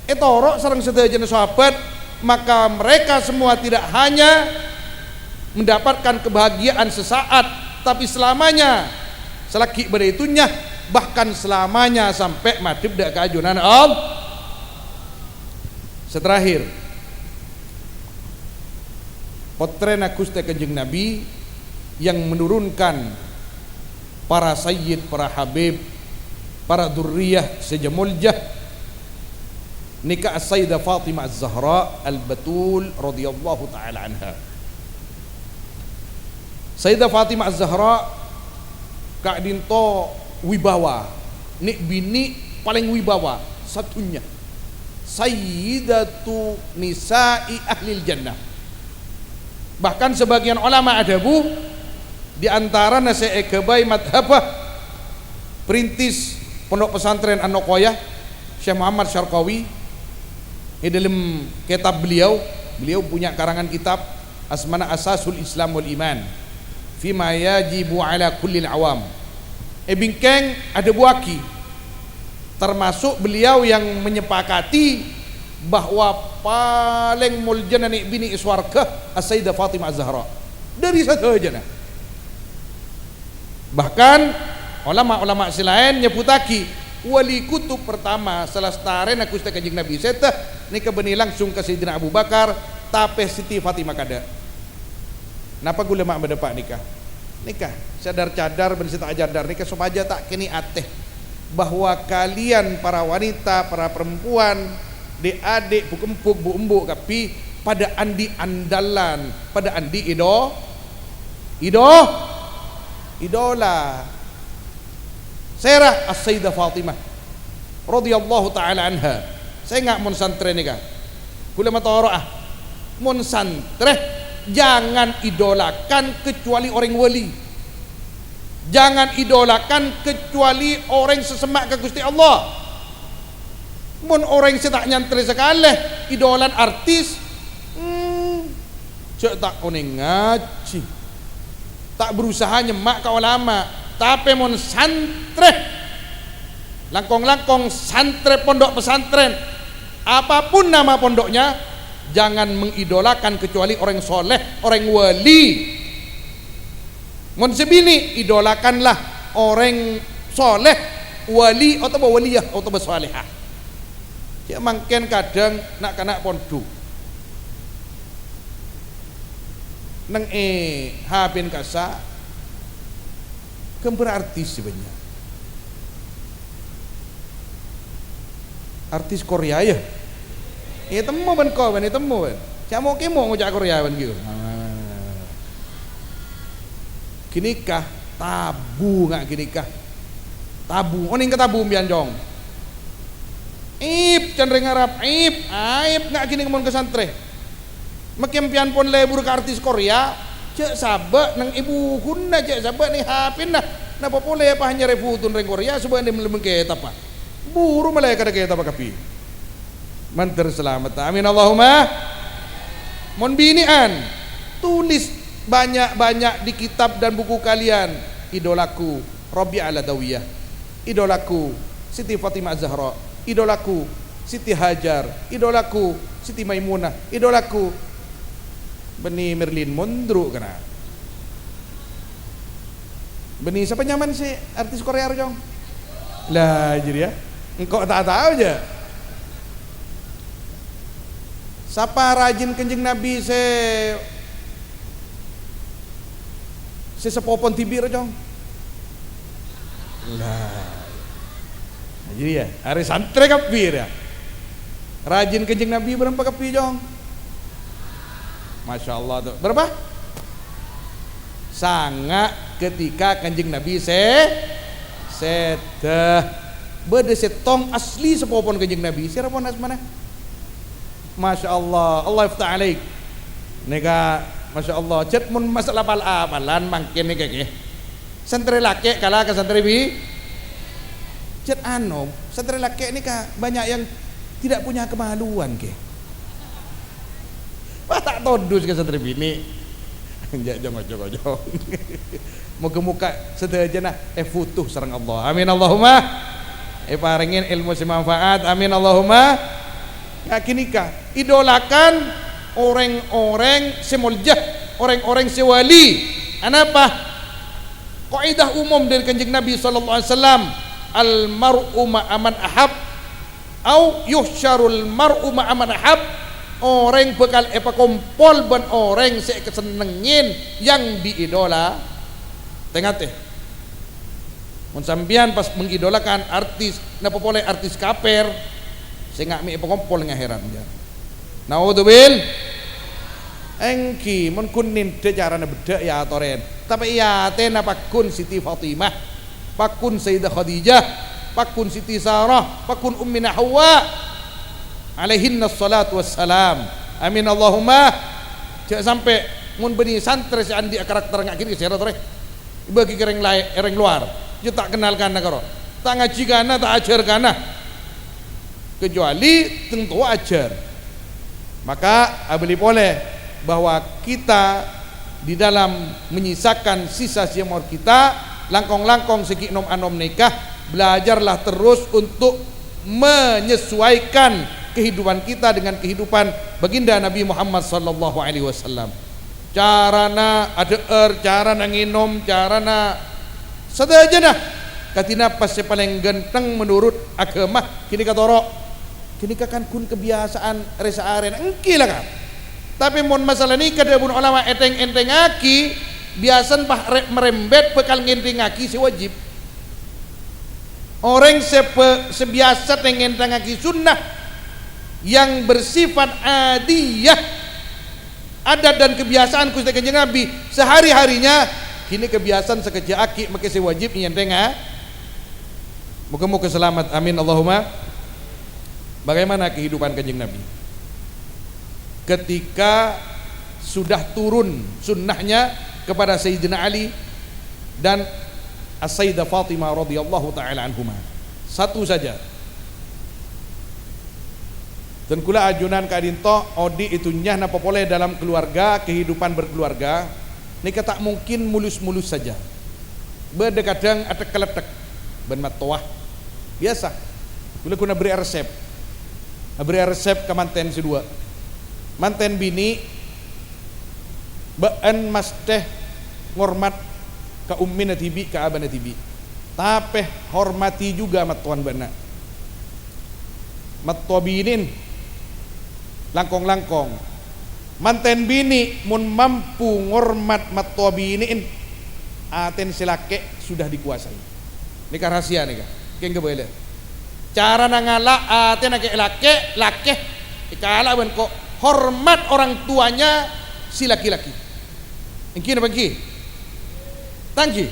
Ètoro' sareng sadhâjâna sahabat, maka mereka semua tidak hanya mendapatkan kebahagiaan sesaat, tapi selamanya, selagi bâdâ è dhunnya, bahkan selamanya sampè' madhep dâ' ka ajunan Allah. Sè terakhir, pottrèna Ghustè Kanjeng Nabi yang menurunkan para sayyid, para habib, para dzurriyyah sè jâ-molja, nèka As-Sayyidah Fatimah Az-Zahra Al-Batul radhiyallahu ta'ala anha. Sayyidah Fatimah Az-Zahra ka'dinto wibawa, nè'-binè' palèng wibawa sadhunnya. Sayyidatu nisa'i ahlil jannah. Bahkan sebagian ulama adhâbu, di antarana sè èghâbây madhâbbhâ perintis Pondok Pesantren An-Nuqayah, Syekh Muhammad Syarqawi, è dâlem kètab beliau, beliau punya karangan kitab asmana Asasul Islam wal Iman, fima yajibu ala kullil awam. È bingkèng adhâbuwâghi, termasuk beliau yang menyepakati bahwa palèng moljâna nè'-binè' è sowarghâ As-Sayyidah Fatimah Az-Zahra dâri sadhâjâna. Bahkan, ulama-ulama sè laèn nyebbhuttaghi, wali kutub pertama salastarèna Ghustè Kanjeng Nabi sèdhâ nèka bânnè langsung ka Sayyidina Abu Bakar, tapè Siti Fatimah kadâ'. Napa ghulâ ma' bâdâ pa' nèka? Nèka, cadhar-cadhar bân sè ta' cadhar nèka sopajâ ta' kènè' atè bahwa kalian para wanita, para perempuan, dhi'-adhi', bu'-, embu', bu'-, embu' kabbhi padâ andi' andalan, padâ andi' ido-, ido-, idola. Sèra As-Sayyidah Fatimah radhiyallahu ta'ala anha. Sènga' mon santrè nèka. Ghulâ matoro'a. Mon santrè, jangan idolakan kecuali orèng wali. Jangan idolakan kecuali orèng sè semma' ka Ghustè Allah. Mon orèng sè ta' nyantrè sakalè, idolana artis, hmm, jhâ' ta' onèng ngajhi. Ta' berusaha nyemma' ka olama, tapè mon santrè, langkong-langkong santrè pondok pesantren, apapun nama pondoknya, jangan mengidolakan kecuali orang soleh, orang wali. Mon sè binè', idolakanlah orang soleh, wali, otabâ waliyah, otabâ salehah. Jhâ' mangkèn kadhâng na'-kana' pondhuk. Neng è H P-na kassa', ghâmbhâr artis sè bânnya'. Artis Korea, yâ? Ètemmo bân ko-, bân ètemmo, bân. Camo-kemo ngoca' Korea, bân, ghi. Ghânèka tabu, nga' ghânèka. Tabu. Onèng ka tabu, sampèyan, Cong. Aib, can rèng Arab, aib, aib nga' ghânèka mon ka santrè. Makkè sampèyan pon lebur ka artis Korea, jhâ' sabâ' neng è buhuna, jhâ' sabâ' neng H P-na. Napa polè apa hanyar èbhuto rèng Korea, sobâ' neng lem kètabbhâ. Buru malaèkat kètabbhâ kabbhi. Mandhâr salamet. Amin, Allahumma. Mon binè'an, tulis banyak-banyak di kitab dan buku kalian, idolaku, Rabi'ah Al-Adawiyah, idolaku Siti Fatimah Zahra, idolaku Siti Hajar, idolaku Siti Maimunah, idolaku Bânnè Marilyn Monroe kana'. Bânnè sapa nyamana sè artis Korea rowa, Cong? Lah, jârèya. Engko' ta' tao jâ. Sapa rajin Kanjeng Nabi sè Sè sapopon dhibi' ro, Cong. Lah. Nah, jadi ya, arè santrè kabbhi ya. Rajin Kanjeng Nabi bârâmpa kabbhi, Cong? Masya Allah, tuh. Bârâmpa? Sanga' ketika Kanjeng Nabi sè-, sèdhâ. Bâdâ sèttong asli sapopon Kanjeng Nabi. Sèra pon asmana? Masya Allah, Allah yafta alaik. Nèka, Masya Allah, jhât mon masalah pal-apalan mangkèn nèka, ghi. Santrè lakè' kala ka santrè bi-, jhât anu, santrè lakè' nèka banyak yang tidak punya kemaluan, ghi. Wah, ta' todus ka santrè binè'. Jhâ', jhâ' ngoco-ngoco. Moga-moga sadhâjâna èbhuto sareng Allah. Amin, Allahumma. Èparèngè èlmo sè manfaat. Amin, Allahumma. Nga' ghânèka, idolakan orèng-orèng sè molja, orèng-orèng sè wali. Anapa? Kaidah umum dâri Kanjeng Nabi sallallahu alaihi wasallam, "Al mar'u ma'a man ahab." Au yuhsyarul mar'u ma'a man ahab, orèng bhâkal èpakompol bân orèng sè èkasennengngè yang diidola. Tè-ngatè. Mon sampèyan pas mengidolakan artis, napa polè artis kapèr, sènga' mè' èpakompol neng akhèrat, ya. Naudzubil-, èngghi, mon ghun nèndhâ carana beddhâ' èyatorè. Tapè è atèna pagghun Siti Fatimah. Pagghun Sayyidah Khadijah, pagghun Siti Sarah, pagghun Ummina Hawa, alaihinna shalatu wassalam. Amin Allahumma. Jhâ' sampè' mon bânnè santrè sè andi'â karakter nga' ghânèka sèra torè. Èbâghi ka rèng laè-, rèng lowar. Jhâ' ta' kennal kana karo. Ta' ngajhi kana, ta' ajhâr kana. Kecuali tang towa ajhâr. Maka abâli polè bahwa kita di dalam menyisakan sisa-sisa umur kita, langkong-langkong sè ghi' nom-anom nèka, belajarlah terus untuk menyesuaikan kehidupan kita dengan kehidupan Baginda Nabi Muhammad sallallahu alaihi wasallam. Carana adhâ'âr, carana ngènom, carana sadhâjâna. Kadhi napa sè palèng ghântheng menurut aghâma, ghânèka toro'. Ghânèka kan ghun kabiyasaan rè-saarèna, èngghi la, Ka'. Tapè mon masalah nèka dhâbuna ulama èthèng-ènthèngngaghi, biyasana pas re-, marembet bhâkal ngènthèngngaghi sè wajib. Orèng sè bhâ-, sè biyasa ngènthèngngaghi sunnah yang bersifat adiyah, adat dan kebiasaan Ghustè Kanjeng Nabi sehari-harinya, ghânèka biyasana sakejjhâ' aghi' makè sè wajib ènthèngnga. Moga-moga selamat. Amin, Allahumma. Bagaimana kehidupan Kanjeng Nabi ketika sudah turun sunnahnya kepada Sayyidina Ali dan As-Sayyidah Fatimah radhiyallahu ta'ala anhuma? Satu saja. Dan kaulâ ajunan ka'dinto odi' è dhunnya napa polè dalam keluarga, kehidupan berkeluarga, nèka ta' mungkin mulus-mulus saja. Bâdâ kadhâng athek-kalèthek bân mattowa. Biyasa. Kaulâ ghun aberri' resep. Aberri' resep ka mantèn sè duwâ'. Mantèn binè', bâ'na masthè ngormat ka ummina dhibi', ka abâna dhibi'. Tapè hormati juga mattowana bâ'na. Mattowa binè'en langkong-langkong. Mantèn binè' mon mampu ngormat mattowa binè'en, atèna sè lakè' sudah dikuasai. Nèka rahasia nèka. Kèng kabâlâ. Carana ngala' atèna kè-, lakè', lakè' èkala' bân ko-, hormat orang tuanya si laki-laki. Èngghi napa èngghi? Ta' èngghi.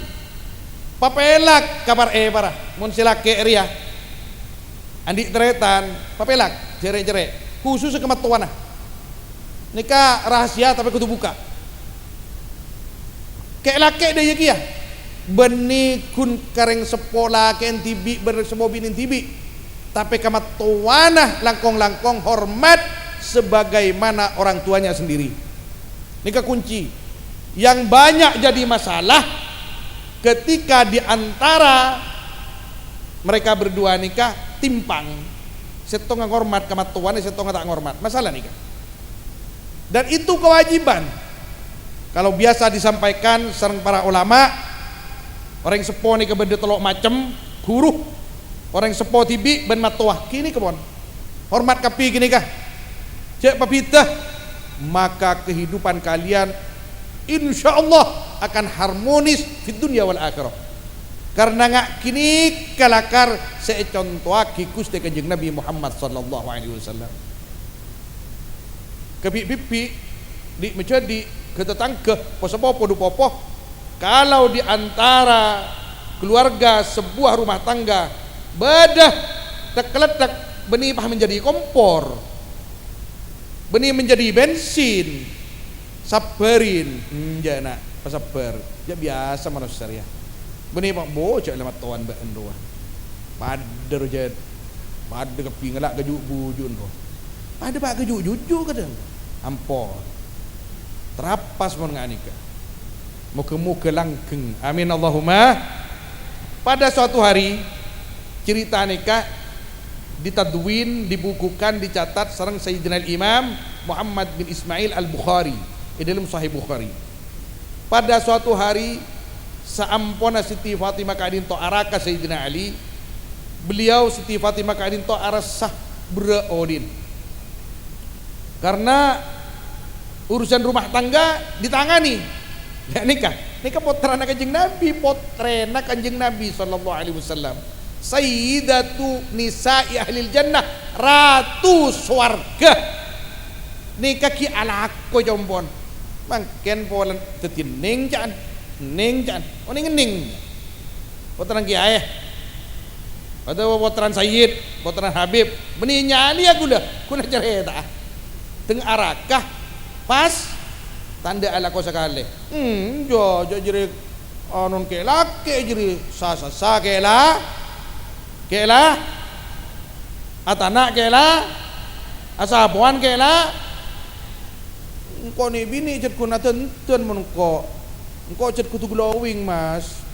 Papèlak ka par-èpara. Mon sè lakè' rèya andi' tarètan, papèlak, jhârè'-jhârè', khusus ka mattowana. Nèka rahasia, tapè kodhu buka. Kè-, lakè' dâjâ kèya. Bânnè ghun ka rèng seppo lakè'en dhibi', bân rèng seppo binè'en dhibi'. Tapè ka mattowana langkong-langkong hormat sebagaimana orang tuanya sendiri. Nèka kunci. Yang banyak jadi masalah ketika di antara mereka berdua nèka timpang. Sèttonga ngormat ka mattowana, sèttonga ta' ngormat. Masalah nèka. Dan itu kewajiban. Kalau biasa disampaikan sareng para ulama, orèng seppo nèka bâdâ tello' macem, ghuru, orèng seppo dhibi' bân mattowa. Ghânèka pon. Hormat kabbhi ghânèka. Jhâ' pabidhâ. Maka kehidupan kalian insyaallah akan harmonis fid dunya wal akhirah. Karna nga' ghânèka lakar sè ècontowaghi Ghustè Kanjeng Nabi Muhammad sallallahu alaihi wasallam. Kabi'-bibi', di' majhâdi', ka tatangghâ, po-sapopo, dhu popo, kalau di antara keluarga sebuah rumah tangga bâdâ thek-kalèthek, bânnè pas menjadi kompor, bânnè menjadi bensin, sabbhârin, enjâ', na', pasabbhâr, jhâ' biyasa manossa rèya. Bânnè pa' bojâ la mattowana bâ'en rowa. Padâ rowa jhâ', padâ kabbhi ngala' ka ju'-buju'en rowa. Padâ pa' ka ju'-juju' kadhâng. Ampon. Trapas mon nga' nèka. Moga-moga langgeng. Amin, Allahumma. Pada suatu hari, cerita nèka ditadwin, dibukukan, dicatat sareng Sayyidina Al-Imam Muhammad bin Ismail Al-Bukhari è dâlem Sahih Bukhari. Pada suatu hari, saamponna Siti Fatimah ka'dinto araka Sayyidina Ali, beliau, Siti Fatimah ka'dinto, arassa berrâ' odi'en. Karena urusan rumah tangga ditangani. Ya, nèka, nèka pottrana Kanjeng Nabi, pottrèna Kanjeng Nabi sallallahu alaihi wasallam. Sayyidatu nisa'i ahlil jannah, ratu sowarga. Nèka ghi' alako, compo'na. Mangkèn polana dhâddhi nèng ca'na, nèng ca'na, onèng nèng. Pottrana kèyaè. Otabâ pottrana sayyid, pottrana habib. Bânnè nyalèya ghulâ, ghulâ carèta'a. Tèng araka, pas, ta' endâ' alako sakalè. Hmm, jâ, jâ jârèya, anon kè-, lakè' jârèya, sa-, sa-, sa kèla-, kèla-, atana' kèla-, asapowan kèla-, Engko' nè' binè' jhât ghun adhândhân mon engko'. Engko' jhât kodhu glowing, Mas.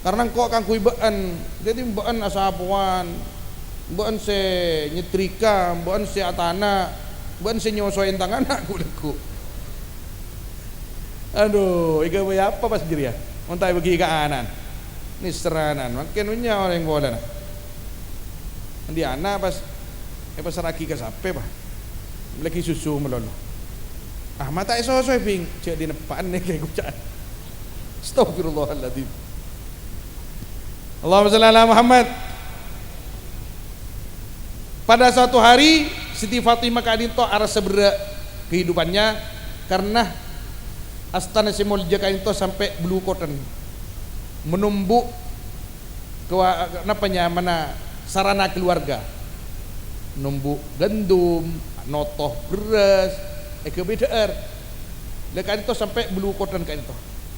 Karna engko' kaangghuy bâ'en. Dhâddhi bâ'en asapowan, bâ'en sè nyetrika, bâ'en sè atana', bâ'en sè nyosoè tang ana' ghu-lagghu'. Adhu, èghâbây apa pas jârèya? Mon ta' èbâghi ka ana'na. Nèssèr ana'na. Mangkèn nyo'on orèng polana. Andi' ana' pas èpassra'aghi ka sapè, bâh? Mellèaghi susu malolo. Ah, mata èsosoè, Bhing. Jhâ' dineppa'an nèka koca'an. Astagfirullahaladzim. Allahumma shalli ala Muhammad. Pada suatu hari, Siti Fatimah ka'dinto arassa berrâ' kehidupannya karena astana sè molja ka'dinto sampè' blukoten. Menombu' kawa-, napa nyamana sarana keluarga. Nombu' gandum, noto berrâs, èghâbây dhâ'âr. La ka'dinto sampè' blukoten ka'dinto.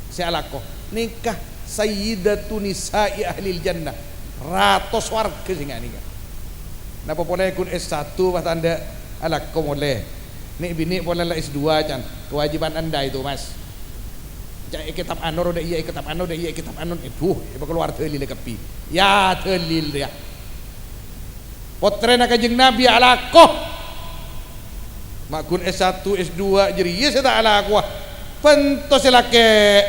Sè alako. Nèka sayyidatu nisa'i ahlil jannah. Rato sowarghâ sè nga' nèka. Napa polè ghun S satu pas tandhâ alako molè. Nè'-binè' polè la S dua can. Kewajiban Anda itu, Mas. Ca' è kitab anu, roda iyâ è kitab anu, roda iyâ è kitab anu. Aduh, èpakalowar dalil kabbhi. Ya, dalil, ya. Pottrèna Kanjeng Nabi alako. Ma' ghun S satu, S dua jârèya sè ta' alakowa. Bhânto sè lakè'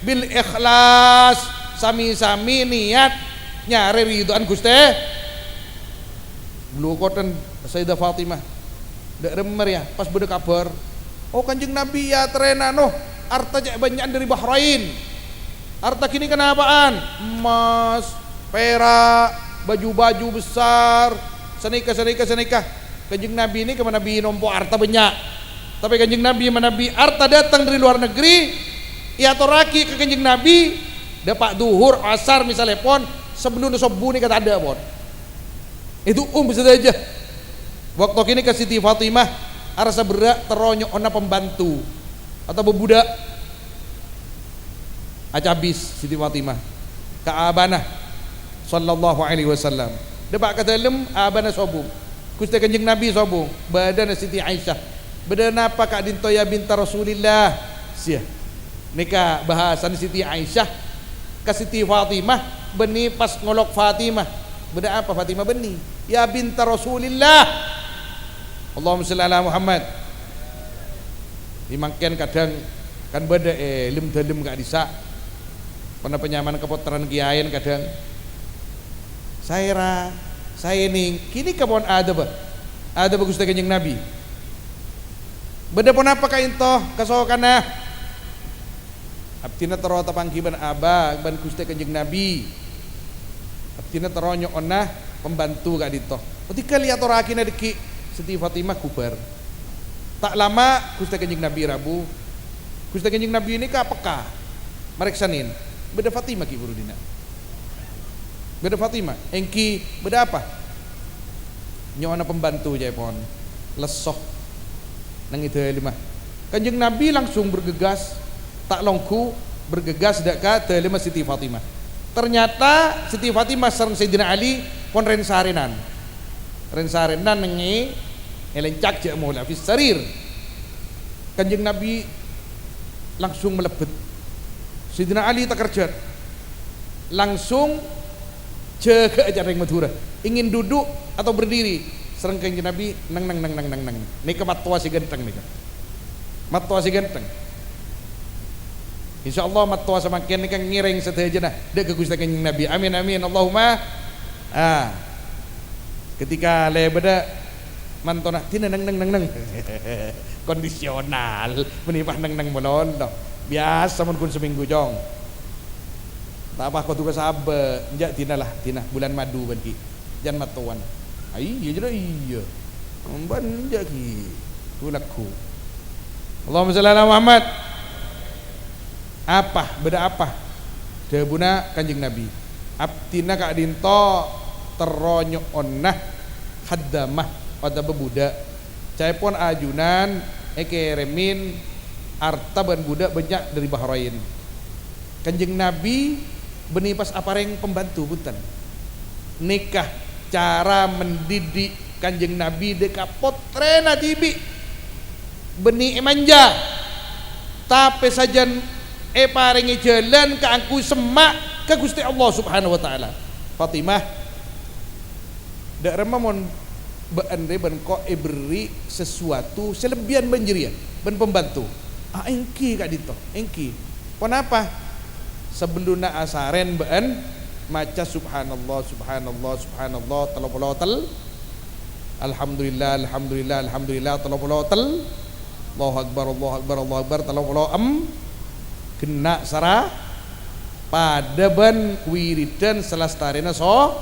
bil ikhlas, sami-sami niat nyarè ridho'an Ghustè. Blukoten Sayyidah Fatimah. Dâ' remma rèya, pas bâdâ kabhâr, "Oh, Kanjeng Nabi èyaterrèna, noh, arta cè' bânnya'an dâri Bahrain. Arta ghânèka napa'an? Emmas, pèra', baju-baju besar, sanèka, sanèka, sanèka." Kanjeng Nabi nèka manabi nompo' arta bânnya'. Tapè Kanjeng Nabi manabi arta dâteng dâri lowar negri, èatorraghi ka Kanjeng Nabi, dâpa' dhuhur, asar, misalèpon, sabellunna sobbhu nèka tadâ', pon. Èdu'um sadhâjâ. Bâkto ghânèka Siti Fatimah arassa berrâ' terro nyo'ona pembantu otabâ bhudhâk. Acabis Siti Fatimah ka abana, sallallahu alaihi wasallam. Dâpa' ka dâlem, abana sobung. Ghustè Kanjeng Nabi sobung, bâdâna Siti Aisyah. "Bâdâ napa ka'dinto, ya binta Rasulillah?" Siya. Nèka bhâsana Siti Aisyah ka Siti Fatimah, bânnè pas ngolok Fatimah. "Bâdâ apa Fatimah bânnè?" "Ya binta Rasulillah." Allahumma shalli ala Muhammad. È mangkèn kadhâng kan bâdâ è lem-dâlem ka'dissa'. Ponapa nyamana kapottrana kèyaèn kadhâng. Saèra, saènèng, ghânèka pon adâbbhâ. Adâbbhâ Ghustè Kanjeng Nabi. "Bâdâ ponapa ka'dinto kasokanna?" "Abdhina terro tapangghi bân Aba, bân Ghustè Kanjeng Nabi. Abdhina terro nyo'ona pembantu ka'dinto." Odigâl èyatorraghina dâggi', Siti Fatimah ghubâr. Ta' lama Ghustè Kanjeng Nabi rabu. Ghustè Kanjeng Nabi nèka peka, marèksanè, "Bâdâ Fatimah ghi' buru dinna'?" "Bâdâ Fatimah." "Èngghi, bâdâ apa?" "Nyo'ona pembantu, ca'èpon. Lesso neng è dâlemma." Kanjeng Nabi langsung bergegas, ta' longghu, bergegas dâ' ka dâlemma Siti Fatimah. Ternyata Siti Fatimah sareng Sayyidina Ali pon rèn-sarènan. Rèn-sarènan nengngè èlèncak jâ' molè fis sarir. Kanjeng Nabi langsung malebbet. Sayyidina Ali takerjhât. Langsung jâgâ acareng Madhurâ. Ingin duduk atau berdiri. Sareng Kanjeng Nabi, "Neng, neng, neng, neng, neng, neng." Nèka mattowa sè ghântheng nèka. Mattowa sè ghântheng. Insyaallah mattowa samangkèn nèka ngèrèng sadhâjâna dâ' ka Ghustè Kanjeng Nabi. Amin, amin. Allahumma. Ah. Ketika lè bâdâ mantona, "Dina neng, neng, neng, neng." Kondisional. Mènè pas neng, neng malolo. Biyasa mon ghun samènggu, Cong. Ta' apa kodhu ka sabâ', enjâ' dina la, dina bulân Madu bân ghi'. Jân mattowan. "A, iyâ, jârèya iyâ." Bân enjâ' ghi'. Ghu-lagghu. Allahumma shalli ala Muhammad. "Apa? Bâdâ apa?" Dhâbuna Kanjeng Nabi, "Abdhina ka'dinto terro nyo'ona khaddamah otabâ bhudhâk. Ca'èpon ajunan èkèrèmè arta bân bhudhâk bânnya' dâri Bahrain." Kanjeng Nabi bânnè pas aparèng pembantu, bhunten. Nèka cara mendidik Kanjeng Nabi dâ' ka pottrèna dhibi'. Bânnè èmanja, tapè sajân èparèngè jhâlân kaangghuy semma' ka Ghustè Allah Subhanahu wa Ta'ala. Fatimah, dâ' remma mon bâ'ân rè bân engko' èberri' sesuatu sè lebbiyân bân jârèya, bân pembantu? A, èngghi ka'dinto, èngghi. Ponapa? Sabellunna asarèn bâ'ân maca subhanallah, subhanallah, subhanallah, tello polo tell-, alhamdulillah, alhamdulillah, alhamdulillah, tello polo tell-, Allahu Akbar, Allahu Akbar, Allahu Akbar, tello polo em-, ghenna' sara padâ bân wiridan salastarèna so-,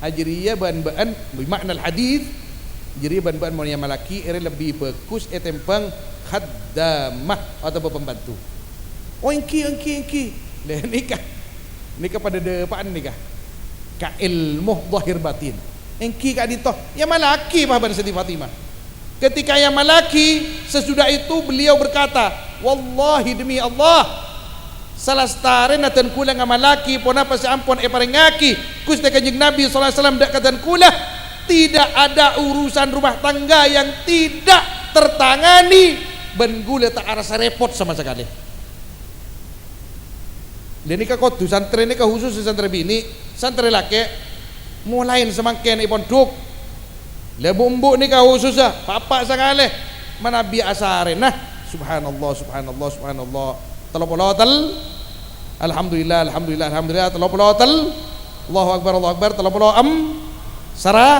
ajâriyâ bân bâ'ân, bi ma'nal hadits, jâriyâ bân bâ'ân mon èamallaghi èrè lebbi bhâghus ètèmbhâng khaddamah otabâ pembantu. Oh, èngghi, èngghi, èngghi. Lha, nèka, nèka padâ dâpa'an nèka. Ka èlmo zahir batin. Èngghi ka'dinto, èamallaghi, Pak, bân Siti Fatimah. Ketika èamallaghi, sesudah itu beliau berkata, "Wallahi, demi Allah, salastarèna dân kaulâ ngamallaghi ponapa sè ampon èparèngngaghi Ghustè Kanjeng Nabi sallallahu alaihi wasallam dâ' ka dân kaulâ, tidak ada urusan rumah tangga yang tidak tertangani, bân kaulâ ta' arassa rèpot sama sakalè." Lha nèka kodhu santrè nèka, husus santrè binè', santrè lakè', molaè samangkèn è pondhuk. Lha bu'-embu' nèka husussa, pa'-empa' sakalè, manabi asarèna. Subhanallah, subhanallah, subhanallah. Tello polo tel-, Alhamdulillah, alhamdulillah, alhamdulillah. Tello polo tel-, Allahu Akbar, Allahu Akbar. Tello polo em-, sara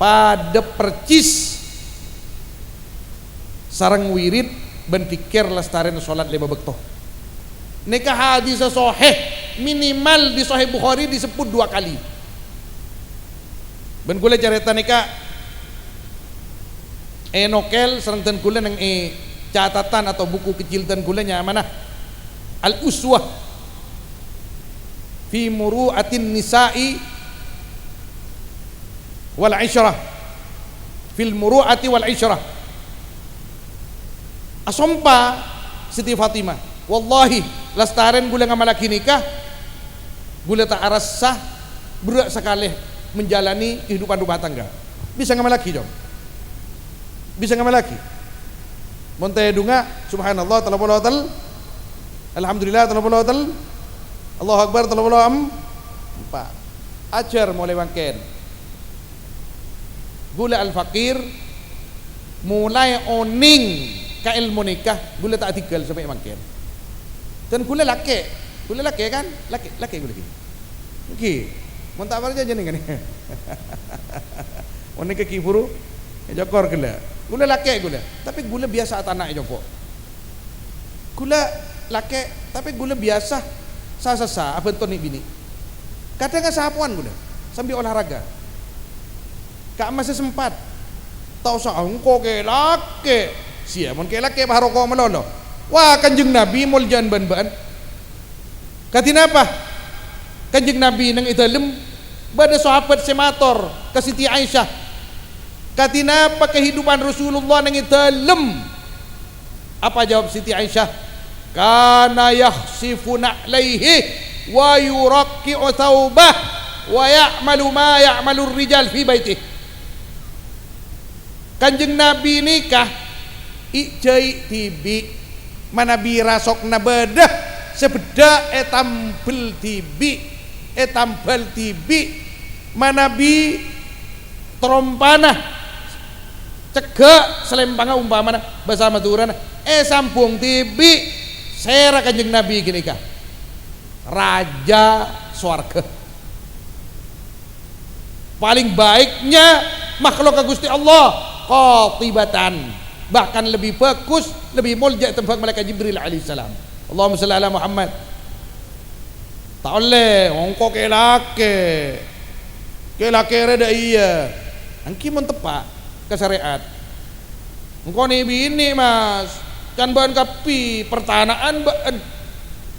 padâ percis sareng wirid bân dzikir lastarèna sholat lèma bâkto. Nèka hadissa sahih, minimal di Sahih Bukhari disebut dua kali. Bân kaulâ carèta nèka ènokèl sareng dân kaulâ neng è catatan atau buku kecil dân kaulâ nyamana Al-Uswah fi Muru'atin Nisa'i wal Isyrah, fil Muru'ati wal Isyrah. Asompa Siti Fatimah, "Wallahi, lastarèn kaulâ ngamallaghi nèka, kaulâ ta' arassa berrâ' sakalè menjalani kehidupan rumah tangga." Bisa ngamallaghi, Cong? Bisa ngamallaghi? Mon tèdungnga, subhanallah, tello polo tel-, alhamdulillah, tello polo tel-, Allahu Akbar, tello polo em-, empa'. Ajhâr molaè mangkèn. Kaulâ al-faqir, molaè onèng ka èlmo nèka, kaulâ ta' adhingghâl sampè' mangkèn. Dân kaulâ lakè', kaulâ lakè', kan? Lakè', lakè' kaulâ ghi. Èngghi, mon ta' parcajâ jhâ' nèng, kan? Mon nèka ghi' buru ècokor ghellâ'. Kaulâ lakè' kaulâ, tapè kaulâ biyasa atana' è compo'. Kaulâ lakè', tapè kaulâ biyasa sa-sassa abhânto nè'-binè'. Kadhâng asapowan kaulâ, sambi olahraga. Ka'emma sè sempat. Ta' osa engko' kè-lakè'. Siyah, mon kè-lakè' paroko' malolo. Wah, Kanjeng Nabi molja'an bân bâ'ân. Kadhi napa Kanjeng Nabi neng è dâlem? Bâdâ sahabat sè mator ka Siti Aisyah, "Kadhi napa kehidupan Rasulullah neng è dâlem?" Apa jawab Siti Aisyah? "Kana yakhsifu na'laihi wa yuraqqi'u tsaubah wa ya'malu ma ya'malur rijal fi baitih." Kanjeng Nabi nèka è'-jâi' dhibi', manabi rasokna bâdâ, sè beddhâ ètambel dhibi', ètambel dhibi', manabi tarompana, cegghâ', salèmpangnga umpamana bhâsa Madhurâna, èsambhung dhibi', sèra Kanjeng Nabi ghânèka, rajâ sowarghâ. Paling baiknya makhlukka Ghustè Allah, qatibatan. Bahkan lebih bagus, lebih molja ètèmbhâng Malaèkat Jibril alaihissalam. Allahumma shalli ala Muhammad. Ta' ollè, engko' kè-lakè'. Kè-lakè' rè dâ' iyâ. Èngghi mon teppa' ka syariat. Engko' nè'-binè', Mas. Can bâ'ân kabbhi, pertana'an bâ'ân.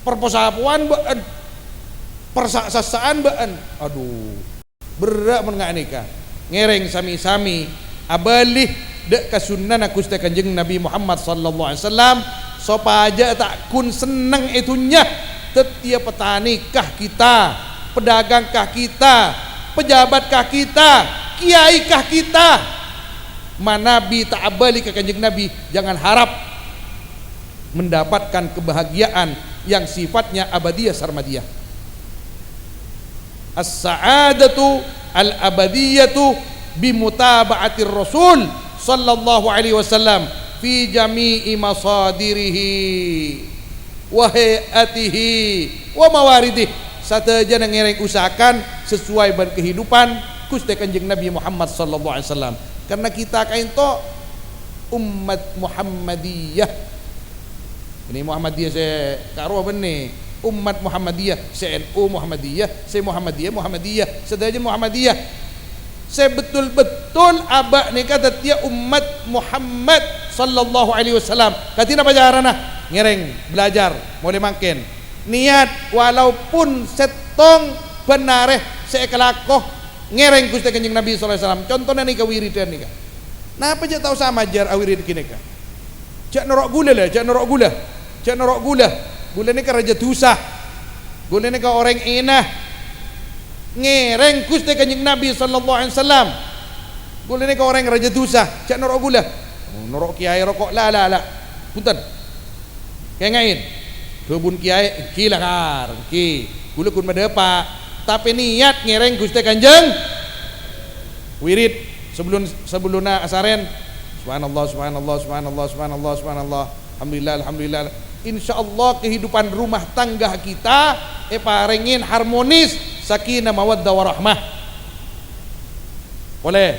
Perposapowan bâ'ân. Persa'-sassa'an bâ'ân. Adu. Berrâ' mon nga' nèka. Ngèrèng sami-sami abâli dâ' ka sunnana Ghustè Kanjeng Nabi Muhammad sallallahu alaihi wasallam, sopajâ ta' ghun senneng è dhunnya. Dhâddhiyâ patanèkah kita, pedagangkah kita, pejabatkah kita, kiyaikah kita, manabi ta' abâli ka Kanjeng Nabi, jangan harap mendapatkan kebahagiaan yang sifatnya abadiyah sarmadiyah. As-sa'adatu al-abadiyatu bimutaba'atir Rasul sallallahu alaihi wasallam fi jami'i masadirihi wa hay'atihi wa mawaridih. Sadhâjâna ngèrèng usahakan sesuai bân kehidupan Ghustè Kanjeng Nabi Muhammad sallallahu alaihi wasallam. Karena kita kaènto Ummat Muhammadiyah. Ini Muhammadiyah sè karowa bânnè. Ummat Muhammadiyah, sè N U Muhammadiyah, sè Muhammadiyah, Muhammadiyah, sadhâjâ Muhammadiyah. Sè betul-betul abâ' nèka dhâddhiyâ ummat Muhammad sallallahu alaihi wasallam. Kadhi napa carana? Ngèrèng, belajar, molaè mangkèn. Niat, walaupun sèttong bân arè sè èkalako, ngèrèng Ghustè Kanjeng Nabi sallallahu alaihi wasallam. Contona nèka wiridan nèka. Napa jhâ' ta' osa majâr awirid ghânèka? Jhâ' noro' ghulâ, la, jhâ' noro' ghulâ. Jhâ' noro' ghulâ. Ghulâ nèka rajâ dhusa. Ghulâ nèka orèng èna. Ngèrèng Ghustè Kanjeng Nabi sallallahu alaihi wasallam. Ghulâ nèka orèng rajâ dhusa. Jhâ' noro' ghulâ. Oh, noro' kèyaè roko'. La, la, la. Bhunten. Kèngèng. Dhâbuna kèyaè, èngghi lakar, èngghi. Ghulâ ghun madhâpa'. Tapè niat ngèrèng Ghustè Kanjeng. Wirid sabellun-, sabellunna asarèn. Subhanallah, subhanallah, subhanallah, subhanallah, subhanallah. Alhamdulillah, alhamdulillah. Insyaallah kehidupan rumah tangga kita èparèngè harmonis, sakinah, mawaddah, warahmah. Polè,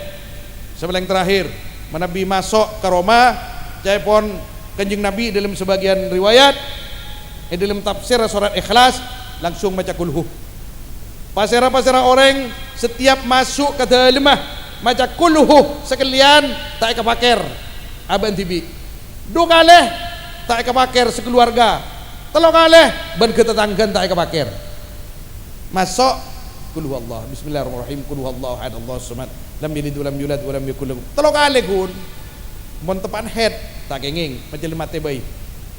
sè palèng terakhir, manabi maso' ka roma, ca'èpon Kanjeng Nabi dalam sebagian riwayat, è dalam tafsir sorat Ikhlas, langsung maca kulhu. Pasèra-pasèra orèng setiap maso' ka dâlemma maca kulhu sakalèyan ta' èkapakèr abâ' dhibi'. Du kalè ta' èkapakèr sakaluwarga. Tello kalè bân ghâ-, tatangghâna ta' èkapakèr. Maso' kulhu Allah. Bismillahirrahmanirrahim. Kulhu Allahu ahad, Allahus samad. Lam yalid wa lam yulad wa lam yakul lahu. Tello kalè, ghun. Mon teppa'na haid, ta' kèngèng, maca lèmatè bhâi.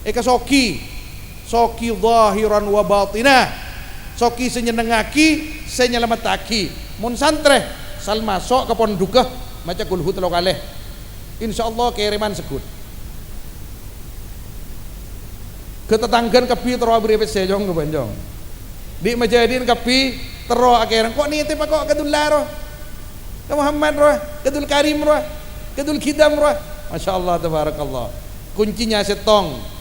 Èkasogi, sogi zahiran wa batina. Sogi sè nyennengngaghi, sè nyalamettaghi. Mon santrè, sal maso' ka pondhughâ, maca kulhu tello kalè. Insyaallah kèrèman segghut. Ghâ-, tatangghâna kabbhi terro aberri' pèssè, Cong, ka bânjong. Dhi' majâdhi'na kabbhi terro akèrèng, "Ko' nètèpa ko' ka Dullah rowa, ka Muhammad rowa, ka Dul Karim rowa, ka Dul Khidam rowa." Masyaallah, tabarakallah. Kuncinya sèttong.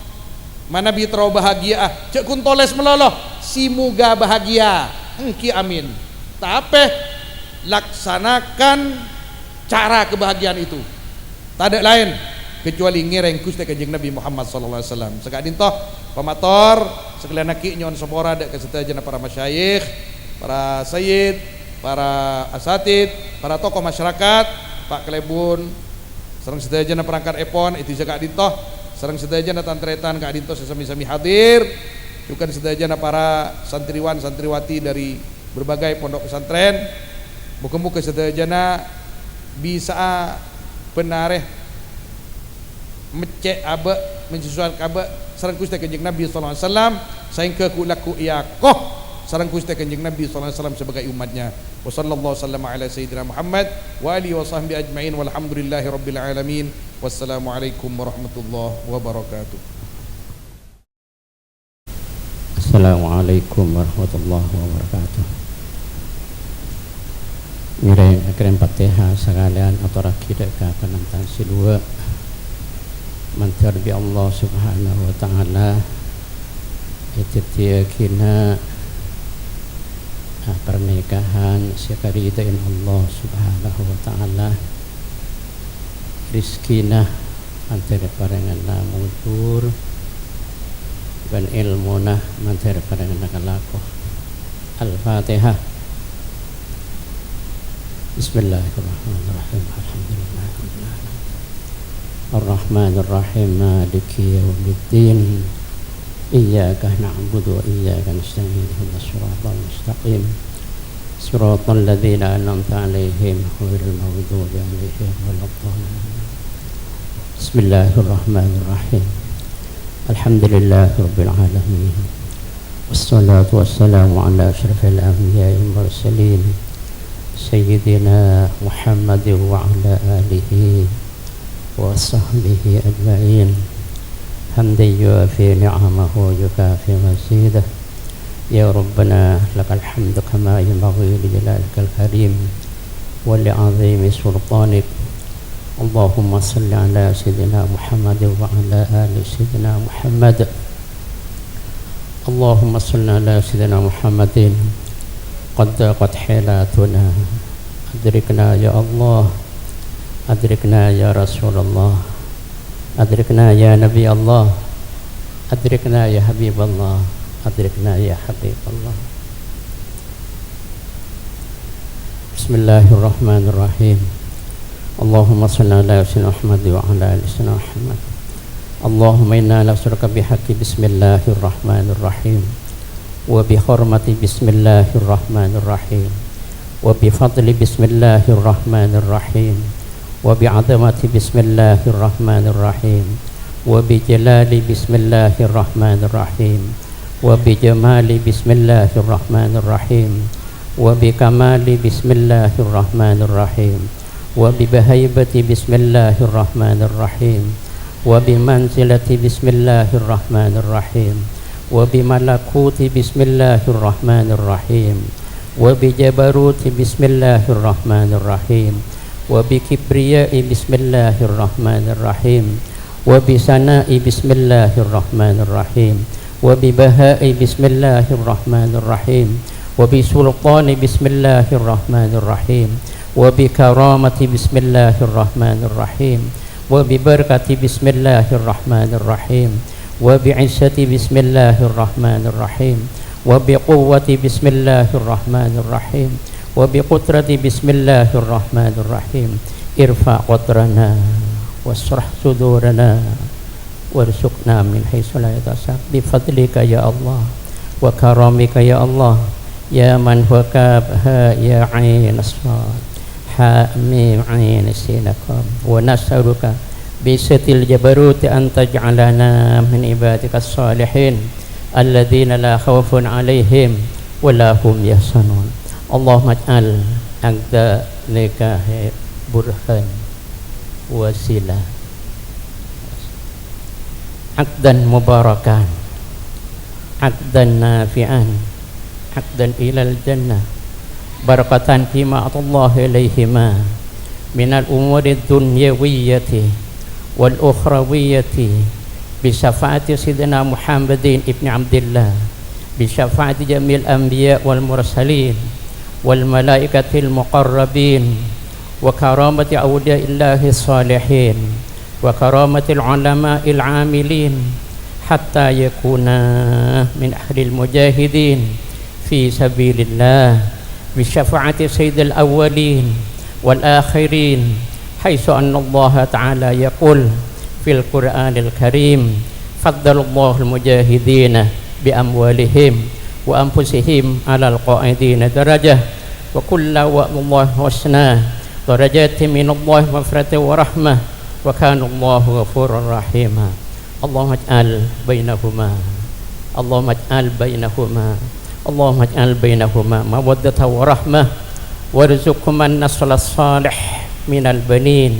Manabi terro bahagia'a, jhâ' ghun tolès malolo, "Semoga bahagia." Èngghi, amin. Tapè, laksanakan cara kebahagiaan itu. Tadâ' laèn kecuali ngèrèng Ghustè Kanjeng Nabi Muhammad sallallahu alaihi wasallam. Saka'dinto, pamator, sakalèyan aghi' nyo'on sapora dâ' ka sadhâjâna para masyayikh, para sayyid, para asatid, para tokoh masyarakat, Pa' Kalèbun, sareng sadhâjâna parangkat èpon, è dhisa ka'dinto, sareng sadhâjâna tan-tarètan ka'dinto sè sami-sami hadir, jhughân sadhâjâna para santriwan-santriwati dâri berbagai pondok pesantren. Moghâ-moghâ sadhâjâna bisa'a bân arè meccè' abâ', menyesuaikan abâ' sareng Ghustè Kanjeng Nabi sallallahu alaihi wasallam, saèngghâ ghu-, lagghu' èako sareng Ghustè Kanjeng Nabi sallallahu alaihi wasallam sebagai umatnya. Wa sallallahu sallama ala sayyidina Muhammad wa alihi wa sahbihi ajma'in, walhamdulillahi rabbil alamin. Wassalamualaikum warahmatullahi wabarakatuh. Assalamualaikum warahmatullahi wabarakatuh. Ngèrèng, akèrèng Fatihah sakalèyan atorraghi dâ' ka pananta sè duwâ'. Mandhâr bi' Allah Subhanahu wa Ta'ala èdhâddhiyâghina, ah, parnikahan sè èkaridhâi Allah Subhanahu wa Ta'ala. Rizkina mandhâr parèngana mujur, bân èlmona mandhâr parèngana kalako. Al-Fatihah. Bismillahirrahmanirrahim. Alhamdulillahirabbil alamin. Arrahmanirrahim. Maliki yaumiddin. Iyyaka na'budu wa iyyaka nasta'in. Ihdinas siratal mustaqim. Siratal ladzina an'amta 'alaihim ghairil maghdubi 'alaihim waladdallin. Bismillahirrahmanirrahim. Alhamdulillahirabbil alamin. Wassalatu wassalamu ala asyrafil anbiya'i wal mursalin, Sayyidina Muhammadin wa ala alihi wa sahbihi ajma'in. Hamdan yuwafi ni'amahu yukafi mazidah. Ya Rabbana, lakal hamdu kama yanbaghi li jalalikal karim wa li 'azimi sultanik. Allahumma shalli ala Sayyidina Muhammad wa ala ali Sayyidina Muhammad. Allahumma shalli ala Sayyidina Muhammadin. Qad daqat hilatuna. Adrikna ya Allah. Adrikna ya Rasulullah. أدركنا يا نبي الله، أدركنا يا حبيب الله، أدركنا يا حبيب الله. بسم الله الرحمن الرحيم. اللهم صل على سيدنا محمد وعلى آل سيدنا محمد. اللهم إنا نسألك بحق بسم الله الرحمن الرحيم، وبحرمة بسم الله الرحمن الرحيم، وبفضل بسم الله الرحمن الرحيم، وبعظمة بسم الله الرحمن الرحيم، وبجلال بسم الله الرحمن الرحيم، وبجمال بسم الله الرحمن الرحيم، وبكمال بسم الله الرحمن الرحيم، وبهيبة بسم الله الرحمن الرحيم، وبمنزلة بسم الله الرحمن الرحيم، وبملكوت بسم الله الرحمن الرحيم، وبجبروت بسم الله الرحمن الرحيم، وبكبرياء بسم الله الرحمن الرحيم، وبثناء بسم الله الرحمن الرحيم، وببهاء بسم الله الرحمن الرحيم، وبسلطان بسم الله الرحمن الرحيم، وبكرامة بسم الله الرحمن الرحيم، وببركة بسم الله الرحمن الرحيم، وبعزة بسم الله الرحمن الرحيم، وبقوة بسم الله الرحمن الرحيم، وبقدرة بسم الله الرحمن الرحيم. ارفع قدرنا واشرح صدورنا وارزقنا من حيث لا يحتسب بفضلك يا الله وكرمك يا الله يا من هو كاف هاء يا عين صاد حاء ميم عين سين قاف. ونسألك بعزة الجبروت أن تجعلنا من عبادك الصالحين الذين لا خوف عليهم ولا هم يحزنون. اللهم اجعل عقد نكاح برهان وسيلة عقدا مباركا عقدا نافعا عقدا إلى الجنة بركة فيما أعطى الله إليهما من الأمور الدنيوية والأخروية بشفاعة سيدنا محمد بن عبد الله بشفاعة جميع الأنبياء والمرسلين والملائكة المقربين وكرامة أولياء الله الصالحين وكرامة العلماء العاملين حتى يكونا من أهل المجاهدين في سبيل الله بشفاعة سيد الأولين والآخرين، حيث أن الله تعالى يقول في القرآن الكريم: فضل الله المجاهدين بأموالهم وأنفسهم على القاعدين درجة، وكلا وعد الله الحسنى درجات من الله مغفرة ورحمة، وكان الله غفورا رحيما. اللهم اجعل بينهما، اللهم اجعل بينهما، اللهم اجعل بينهما مودة ورحمة، وارزقهما النسل الصالح من البنين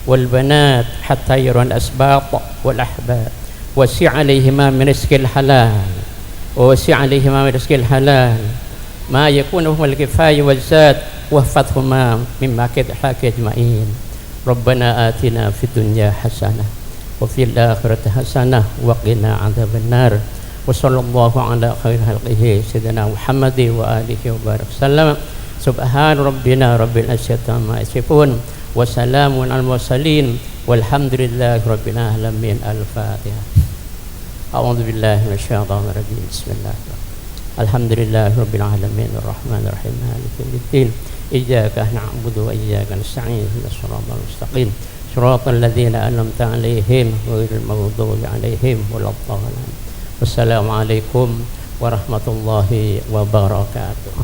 والبنات حتى يرون الأسباط والأحفاد. وسع عليهما من رزق الحلال، ووسع عليهما من رزق الحلال ما يكون لهما الكفاية والزاد، واحفظهما من مكائد الحق أجمعين. ربنا آتنا في الدنيا حسنة وفي الآخرة حسنة وقنا عذاب النار. وصلى الله على خير خلقه سيدنا محمد وآله وبارك وسلم. سبحان ربنا رب العزة عما يصفون. وسلام على المرسلين. والحمد لله رب العالمين. الفاتحة. أعوذ بالله من الشيطان الرجيم. بسم الله الرحمن الرحيم. الحمد لله رب العالمين. الرحمن الرحيم. مالك يوم الدين. إياك نعبد وإياك نستعين. اهدنا الصراط المستقيم. صراط الذين أنعمت عليهم غير المغضوب عليهم ولا الضالين. والسلام عليكم ورحمة الله وبركاته.